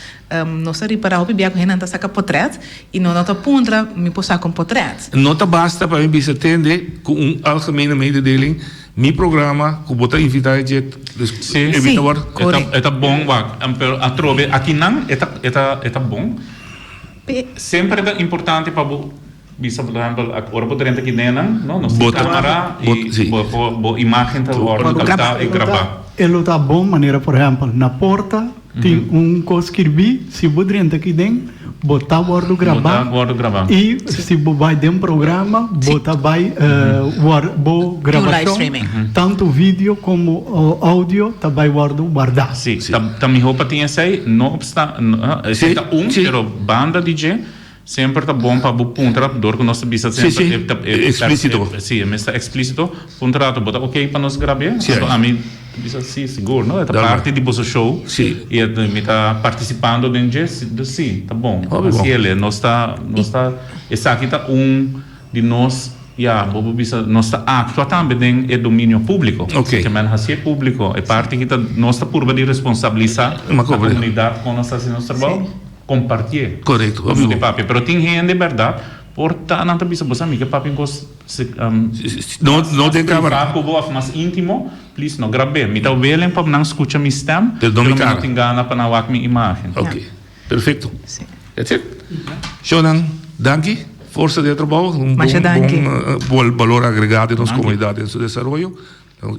Nos ta ripará hopi bia ku hendenan ta saka potrèt i no ta puntra, mi por saka un potrèt? No ta basta pa mi bisa tende ku un algemene mededeling, mi programa ku bo ta invitá e dje, dus e mi ta wòrdu. E ta bon, wak, pero atrobe akinan e ta, e ta, e ta bon. Semper e ta importante pa bo. Bisa por ehempel ora bo drenta ki nenan no nos tin camara y bo imagen ta wordo capta y graba. E lo ta bon manera por ehempel na porta tin un cos skirbi si bo drenta ki den bo ta wordo graba y si bo bay den programa bo ta bay bo grabacion tanto video como audio ta bay wordo warda. Si ta miho pa tin esey no obstan esey ta un pero banda di dje. Semper ta bon pa bo puntra, dor ku nos ta bisa semper e ta e Eksplísito. Si, e mes ta eksplísito. Puntra rato, bo ta oké pa nos grab'é? Anto ami ta bisa, si, sigur, no? E ta parti di boso show. I e mi ta partisipando den dje, dus si, ta bon. Hasi el'e. Nos ta, nos ta, esaki ta un di nos, ya, bo por bisa, nos ta aktua tambe den e dominio públiko. Ke men hasié públiko. E parti ki ta, nos ta purba di responsabilisá na komunidat kon nos ta hasi nos trabou. Compartié. Correcto, hopi bon. Papia, pero tin hende berdad por ta nan ta bisa bo sa mi ke papia un cos No, no den camera. Mas priva cu bo of mas intimo, please no grab'é. Mi ta willing pa nan scucha mi stem, pero no mi cara. Pero mi no tin gana pa nan wak mi imagen. Ok, perfecto. That's it. Shownan, danki. Forsa den e trabou. Un Masha danki. bon balor agrega den nos comunidad den su desaroyo.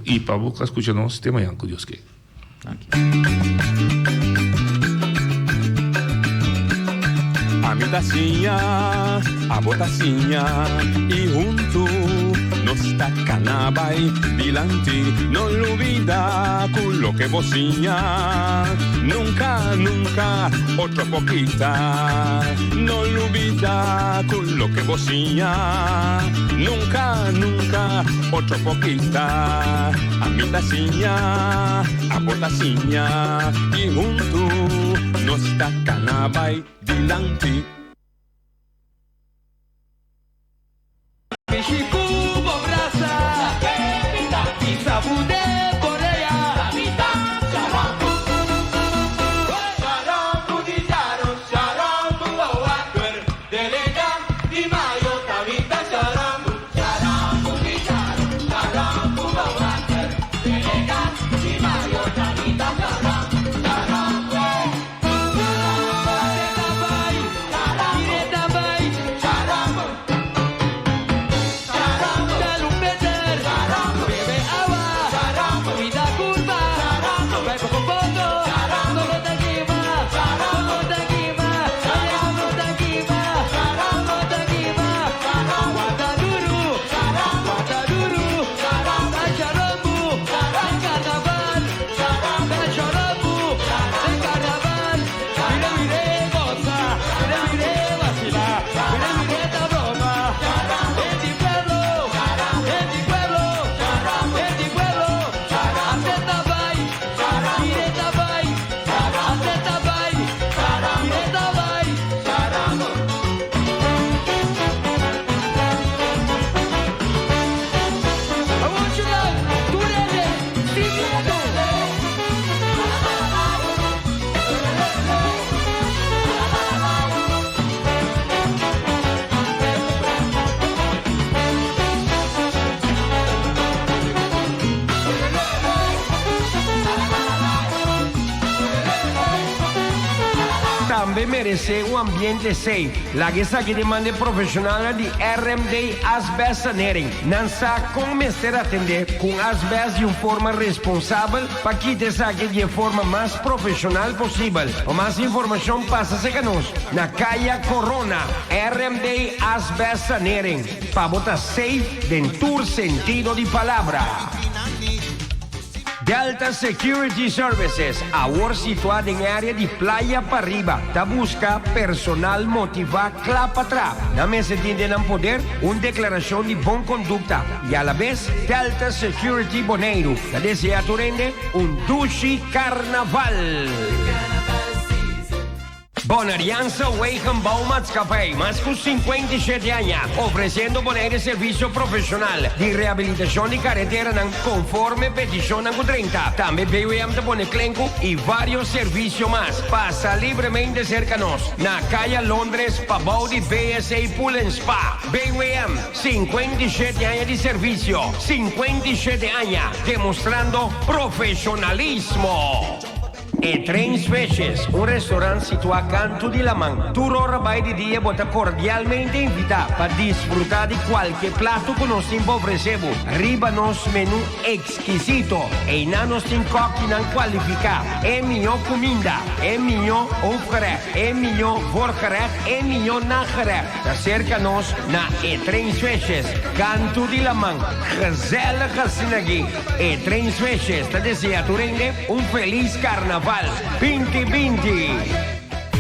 Y pa bo a scucha nos te mañan cu Dios ke. Ami ta siña, abo ta siña y huntu nos ta cana bay dilanti. No lubida cu loke bo siña nunca, nunca otro por kita. No lubida cu loke bo siña nunca, nunca otro por kita. Ami ta siña, abo ta siña i huntu nos ta kana bai dilanti. tambe meresé un ambiente safe. Laga esaki den man di e profeshonalnan di RMD Asbestsanering. Nan sa kon mester atendé ku un asbest di un forma responsabel pa kita esaki di e forma mas profeshonal posibel. Pa mas informashon pasa serka nos na Kaya Corona, RMD Asbestsanering, pa bo ta safe den tur sentido di palabra. Delta Security Services, awor situá den e área di Playa Pariba, ta buska personal motivá kla pa tra. Nan mester tin den nan poder un deklarashon di bon kondukta i alabes Delta Security Boneiru ta deseá tur hende un dushi karnaval! Bonerianse Wegenbouwmaatschappij, mas ku 57 aña, ofresiendo Bonaire servisio profeshonal di rehabilitashon di kareteranan konforme petishonnan ku drenta. Tambe BWM ta pone klenku i vários servisio mas. Pasa libremente serka nos na Kaya Londres pabou di BSA Pool and Spa. BWM, 57 aña di servisio, 57 aña demostrando profeshonalismo! E Trains Fishes, un restaurant situá kantu di laman. Tur ora bai di dia bo ta kordialmente invitá pa disfrutá di kualke plato ku nos tin pa ofresé bo riba nos menú ekskisito. Einan nos tin kòkinan kualifiká, e mihó kuminda, e mihó hoofdgerecht, e mihó voorgerecht, e mihó nagerecht. Ta serka nos na E Trains Fishes, kantu di laman. Gezellig asina aki. E Trains Fishes ta desea tur hende un felis Carnaval 2020.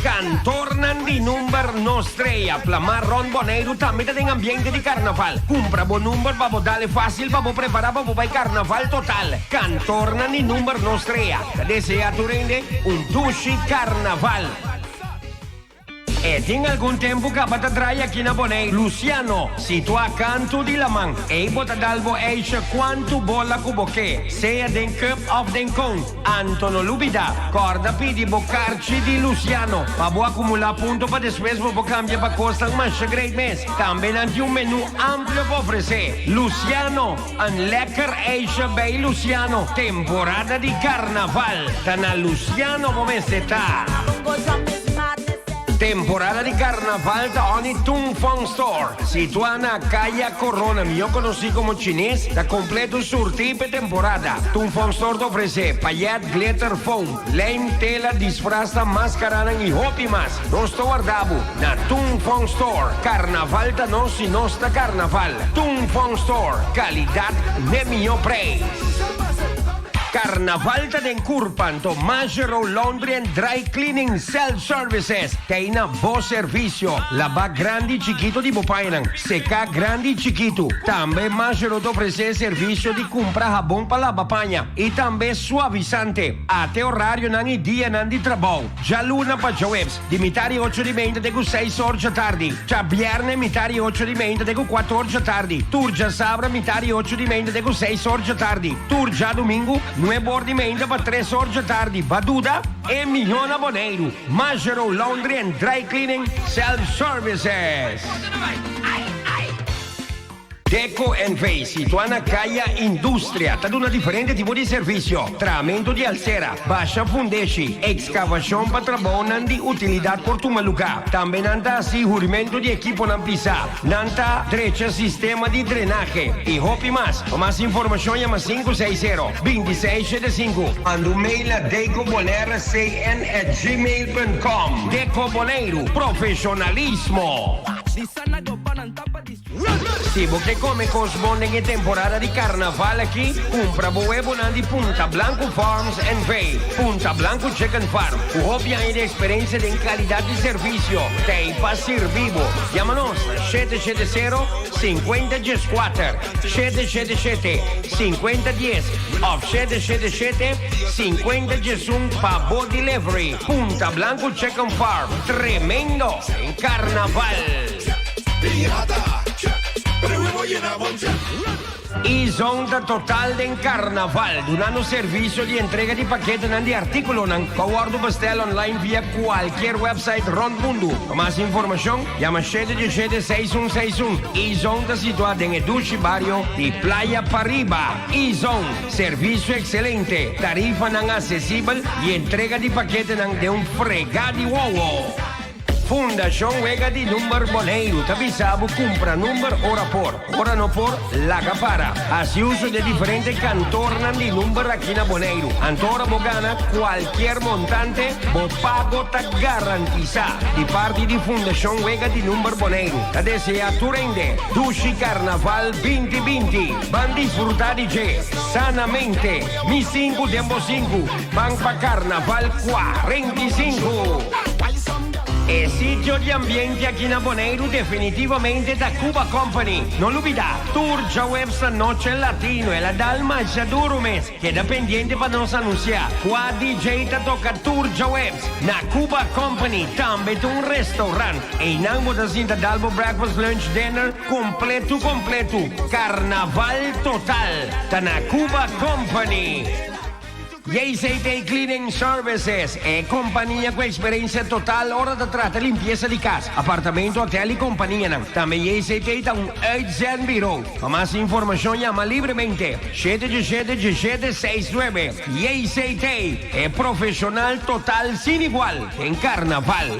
Kantornan di number no strea plamá rònt Boneiru tambe ta den ambiente di Carnaval. Kumpra bo number pa bo dale fásil pa bo prepará pa bo bai Carnaval total. Kantornan di number no strea ta desea tur hende un dushi Carnaval. E tin algun tempu kaba ta drai aki na Boneiru. Luciano, situá kantu di laman. Ei bo ta dal bo ijsje kuantu bola ku bo ke, sea den cup òf den kon. Anto no lubidá, kòrda pidi bo karchi di Luciano pa bo akumulá punto pa despues bo por kambia pa kosnan masha great mes. Tambe nan tin un menú amplio pa ofresé. Luciano, un lekker ijsje bij Luciano. Temporada di karnaval ta na Luciano bo mester ta. Temporada di karnaval ta on di Tung Fong Store, situá na Kaya Corona, mihó konosí komo Chines, ta kompleto surtí p'e temporada. Tung Fong Store ta ofresé payèt, glitter, foam, lijm, tela, disfrasnan, maskaranan i hopi mas. Nos ta warda bo na Tung Fong Store. Karnaval ta nos i nos ta karnaval. Tung Fong Store, kalidat n'e mihó preis. Carnaval ta den curpa, anto Majero Laundry and Dry Cleaning Self Services ta ei na bo servicio. Laba grandi y chikito di bo pañanan, seca grandi y chikito. Tambe Majero ta ofrece e servicio di cumpra habon pa laba paña y tambe suavisante. Ate horarionan y dianan di trabou, djaluna pa djaweps, di mitar di ocho di meinta te ku seis or djatardi, djabièrnè mitar di ocho di meinta te ku kuater or djatardi, tur djasabra mitar di ocho di meinta te ku seis or djatardi, tur djadumingu nuebe or di meinta pa tres or djatardi. Ba duda? E mihó na Boneiru, Majero Laundry and Dry Cleaning Self Services. Deco NV, situá na Kaya Industria, ta duna diferente tipo di servisio, trahamentu di alsera, basha fundeshi, ekskavashon pa trabounan di utilidat por tuma lugá. Tambe nan ta hasi hurimentu di ekiponan pisá, nan ta drecha sistema di drenahe i hopi mas. Pa mas informashon yama 560, 26 75. Manda un mail na decobonaire cn at gmail punt com. Deco Boneiru, profeshonalismo! Si bo ke kome kos bon den e temporada di karnaval aki, kumpra bo webonan di Punta Blanco Farms NV. Punta Blanco Chicken Farm, ku hopi aña di eksperensia den kalidat di servisio, ta ei pa sirbi bo. Yama nos na 770 5014, 777 5010 òf 777 5011 pa bo delivery. Punta Blanco Chicken Farm, tremendo den karnaval! E-Zone ta total den Carnaval, dunando servicio di entrega di paketenan di articulonan cu a wordo bestel online via cualkier website rond mundu. Pa mas informacion, yama shete diesshete seis un seis un. E-Zone ta situa den e dushi bario di Playa Pariba. E-Zone, servicio excelente, tarifanan accesibel y entrega di paketenan den un frega di wowo. Fundashon Wega di Number Boneiru ta bisa bo kumpra number ora por, ora no por, laga para. Hasi uso di e diferente kantornan di number aki na Boneiru. Anto ora bo gana kualkier montante, bo pago ta garantisá. Di parti di Fundashon Wega di Number Boneiru ta deseá tur hende dushi Karnaval 2020. Ban disfrutá di dje sanamente. Mi sinku den bo sinku. Ban pa Karnaval 45! E sitio di ambiente aki na Boneiru definitivamente ta Cuba Company. No lubida, tur djaweps ta Noche Latino, el a dal masha duru mes. Keda pendiente pa nos anunsia kua DJ ta toka tur djaweps. Na Cuba Company tambe ta un restaurant. Einan bo ta sinta dal bo breakfast, lunch, dinner kompletu kompletu. Karnaval total ta na Cuba Company. JCT Cleaning Services, e kompania ku eksperensia total ora ta trata limpiesa di kas, apartamento, hotel i kompanianan. Tambe JCT ta un uitzendburo. Pa mas informashon yama libremente shete djeshete djeshete seis nuebe. JCT, e profeshonal total sin igual den karnaval.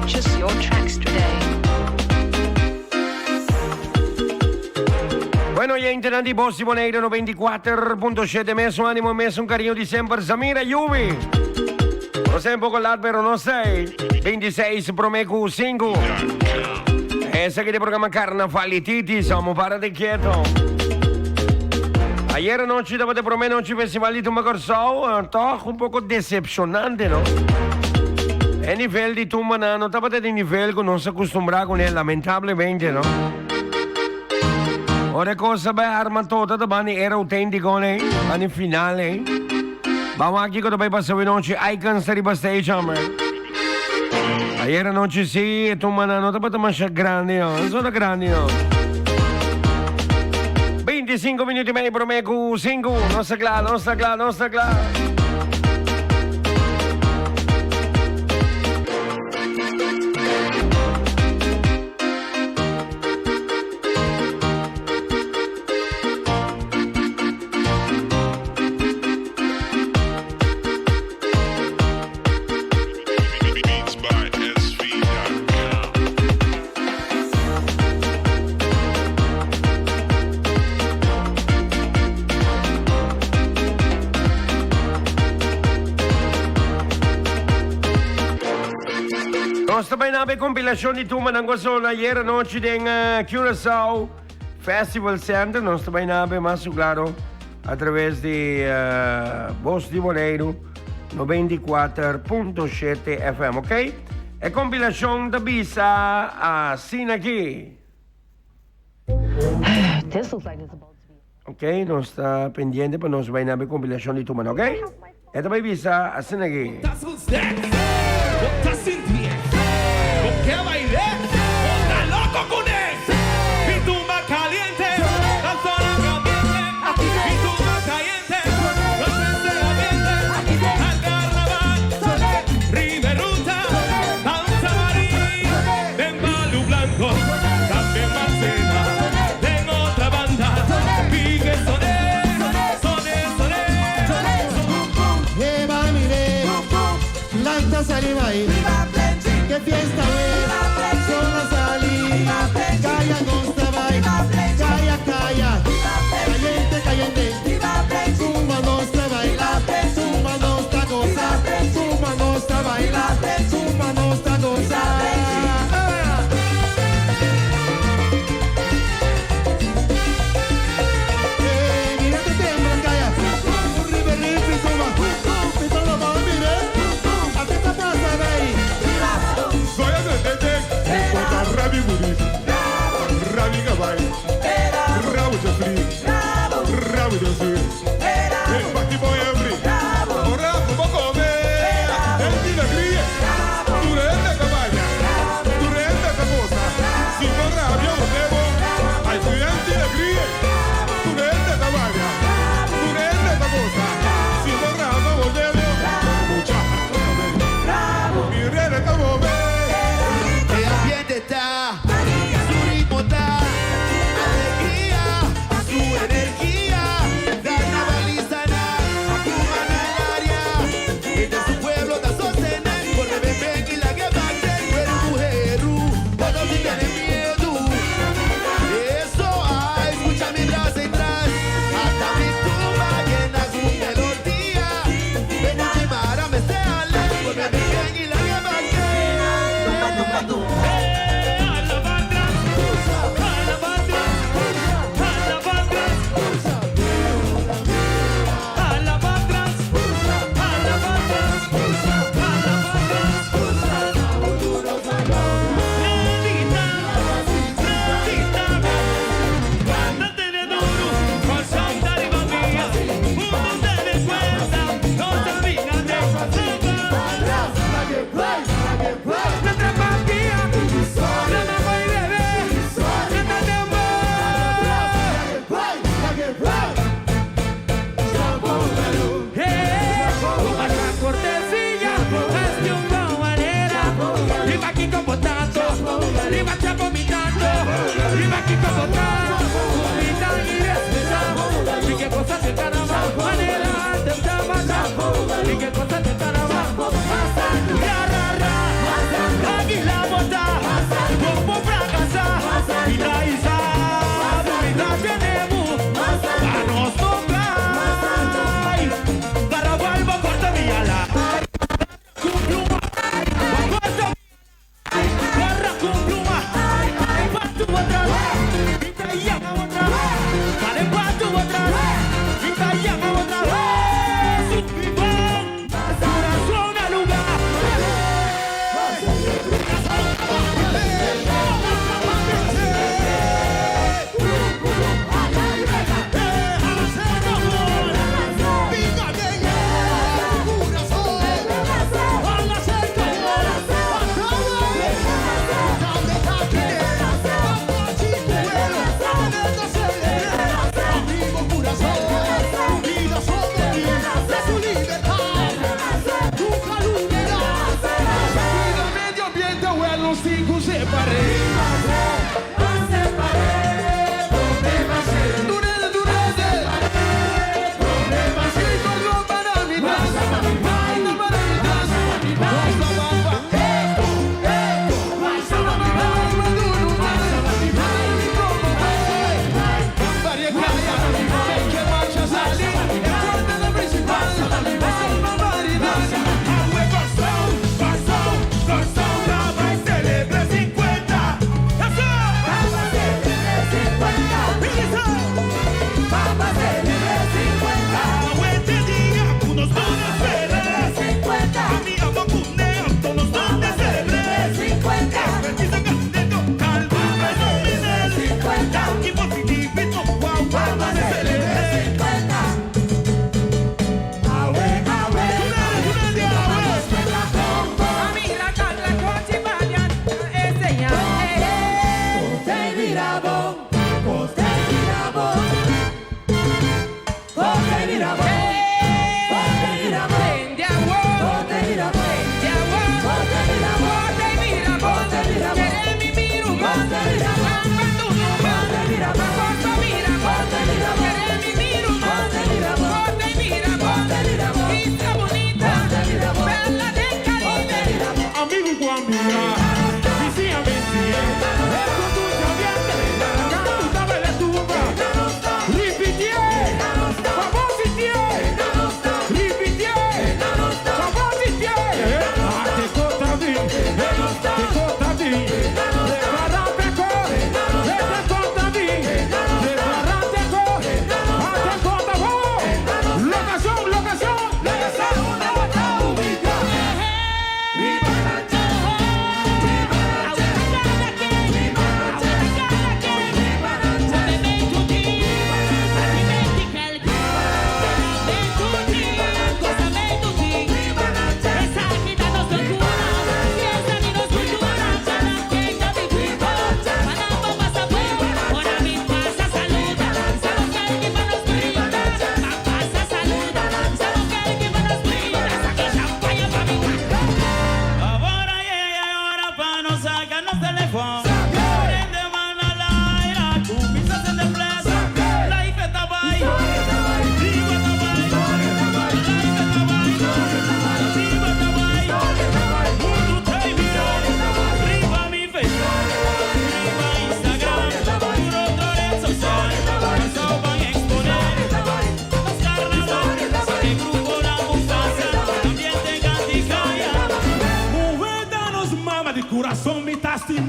Purchase your tracks today. Bueno, oyentenan di Bos di Bonaire 94.7 Mesun ánimo, mesun cariño di semper. Samira Yubi. No sé un poco laat, pero no sé. 26 prome cu 5. Esaki ta e programa Carnavalititis, amo párate quieto. Ayer anochi tabata e prome nochi festival di Tumba Kòrsou, eh, toch un poco decepcionante, no? E nivel di tumbanan no tabata di nivel cu nos a acostumbrá cu ne, lamentablemente, no? Ora e cos a bai arma tota ta bani era auténtico, ne? Bani final, eh? Ban wak kiko ta bai pasa awe nochi, Icons ta riba stage, hombre. Ayer anochi sí, e tumbanan no tabata masha grandi, no. No ta grandi, no. 25 minuut y mei prome cu 5. Nos ta kla, nos ta kla, nos ta kla. Nos ta bai na e compilacion di tumbanan cu a sona ayer anochi den Curaçao Festival Center. Nos ta bai na mas cu claro a traves di Bos di Boneiru. 94.7 FM, ok? E kompilashon ta bisa asina aki. Ok, nos ta pendiente pa nos bai na e kompilashon di Tumana, ok? E ta bai bisa asina aki. E ambiente ta, su ritmo ta.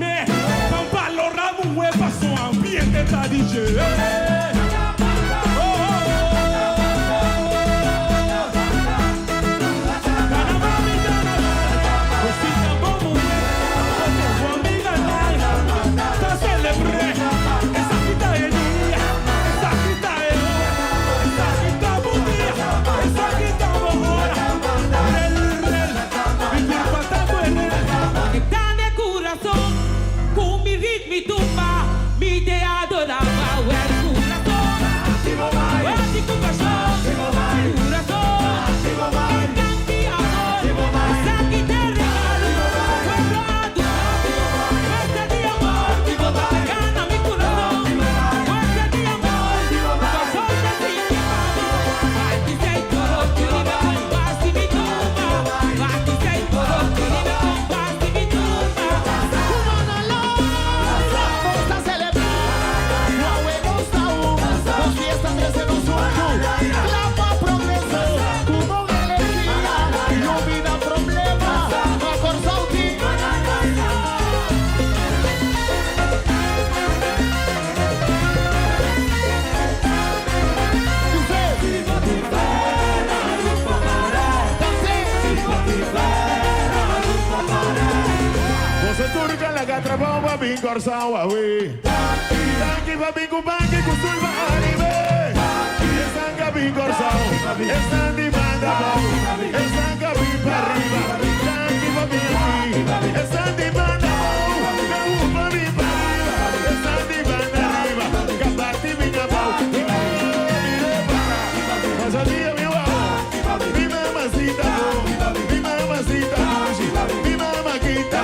anim'é Ban balorá muhé paso ambiente ta di dje. Bin Kòrsou awe. Danki pa bin ku banki ku sul pa aribe. Esnan ka bin Kòrsou, esnan di banda abou, esnan ka bin pa riba. Danki pa bin aki. Esnan di banda abou, ka hupa bin pa riba. Esnan di banda riba, ka bati bin abou. Mire para, pasa dia mi wou. Mi mamacita bo, mi mamacita dushi, mi mamakita.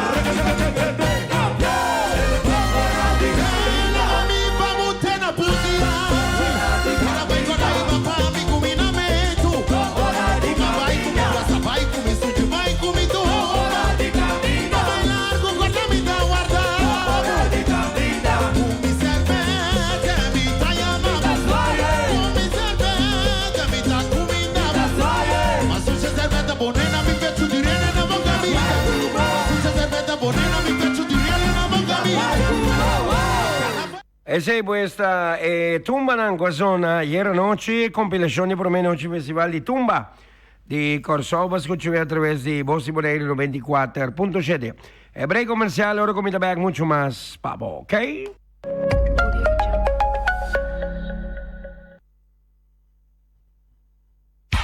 Esey pues ta e tumbanan cu a zona ayer anochi, compilacion di prome nochi festival di tumba di Corsou bo a scucha a traves di Voz di Bonaire 94.7. E break comercial ora cu mi ta bek mucho mas pa bo, ok?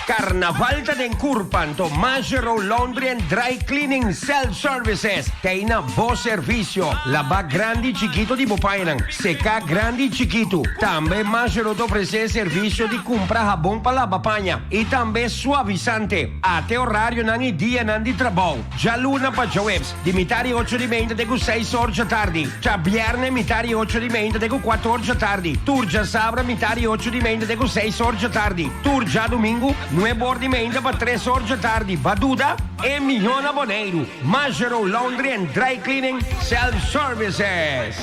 Carnaval ta den curpa, anto Majero Laundry and Dry Cleaning Self Services ta ei na bo servicio. Laba grandi y chikito di bo pañanan, seca grandi y chikitu. Tambe Majero ta ofrece servicio di cumpra habon pa laba paña y tambe suavisante. Ate horarionan y dianan di trabou, djaluna pa djaweps, di mitar di ocho di meinta te cu seis or djatardi, djabierne mitar di ocho di meinta te cu cuatro or djatardi, tur djasabra mitar di ocho di meinta te cu seis or djatardi. Tur djadumingu, nuebe or di meinta pa tres or djatardi. Ba duda? E mihó na Boneiru, Majero Laundry and Dry Cleaning Self Services.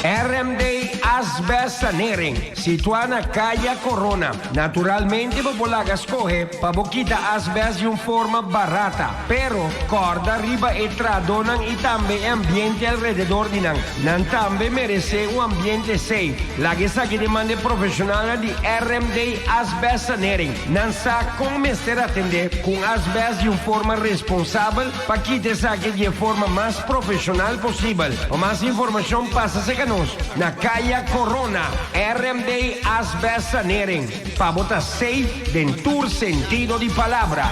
RMD Asbest Sanering, situá na Kaya Corona. Naturalmente bo por laga skohe pa bo kita asbest di un forma barata, pero kòrda riba e trahadónan i tambe e ambiente alrededor di nan. Nan tambe meresé un ambiente safe. Laga esaki den man di profeshonalnan di RMD Asbest Sanering. Nan sa kon mester atendé ku un asbest di un forma responsabel pa kita esaki di e forma mas profeshonal posibel. Pa mas informashon pasa serka nos na Kaya Corona, RMD Asbest Sanering, pa bo ta safe den tur sentido di palabra.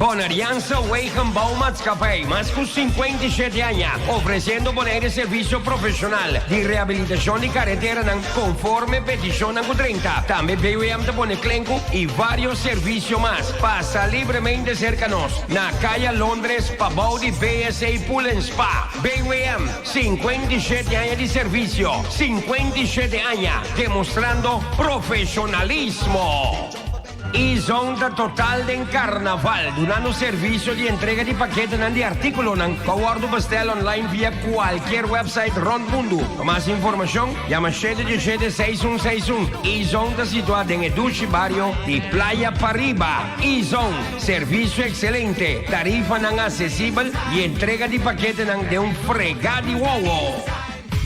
Bonerianse Wegenbouwmaatschappij, mas ku 57 aña, ofresiendo Bonaire servisio profeshonal di rehabilitashon di kareteranan konforme petishonnan ku drenta. Tambe BWM ta pone klenku i vários servisio mas. Pasa libremente serka nos na Kaya Londres pabou di BSA Pool and Spa. BWM, 57 aña di servisio, 57 aña demostrando profeshonalismo. E-Zone ta total den Karnaval, dunando servisio di entrega di paketenan di artíkulonan ku a wòrdu bestèl online via kualkier wèpsait rònt mundu. Pa mas informashon, yama shete diesshete seis un seis un. E-Zone ta situá den e dushi bario di Playa Pariba. E-Zone, servisio ekselente, tarifanan asesibel i entrega di paketenan den un fregá di wowo.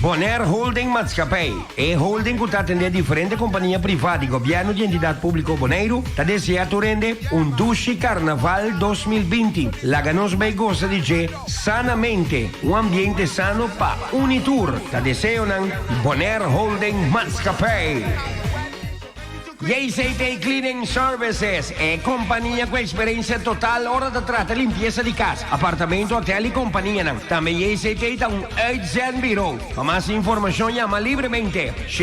Bonaire Holding Maatschappij, e holding ku ta atendé diferente kompania privá di gobièrnu di Entidat Públiko Boneiru, ta deseá tur hende un dushi Karnaval 2020. Laga nos bai gosa di dje sanamente, un ambiente sano pa uni tur, ta deseonan di Bonaire Holding Maatschappij. JCT Cleaning Services, e kompania ku eksperensia total ora ta trata limpiesa di kas, apartamento, hotel i kompanianan. Tambe JCT ta un uitzendburo. Pa mas informashon yama libremente.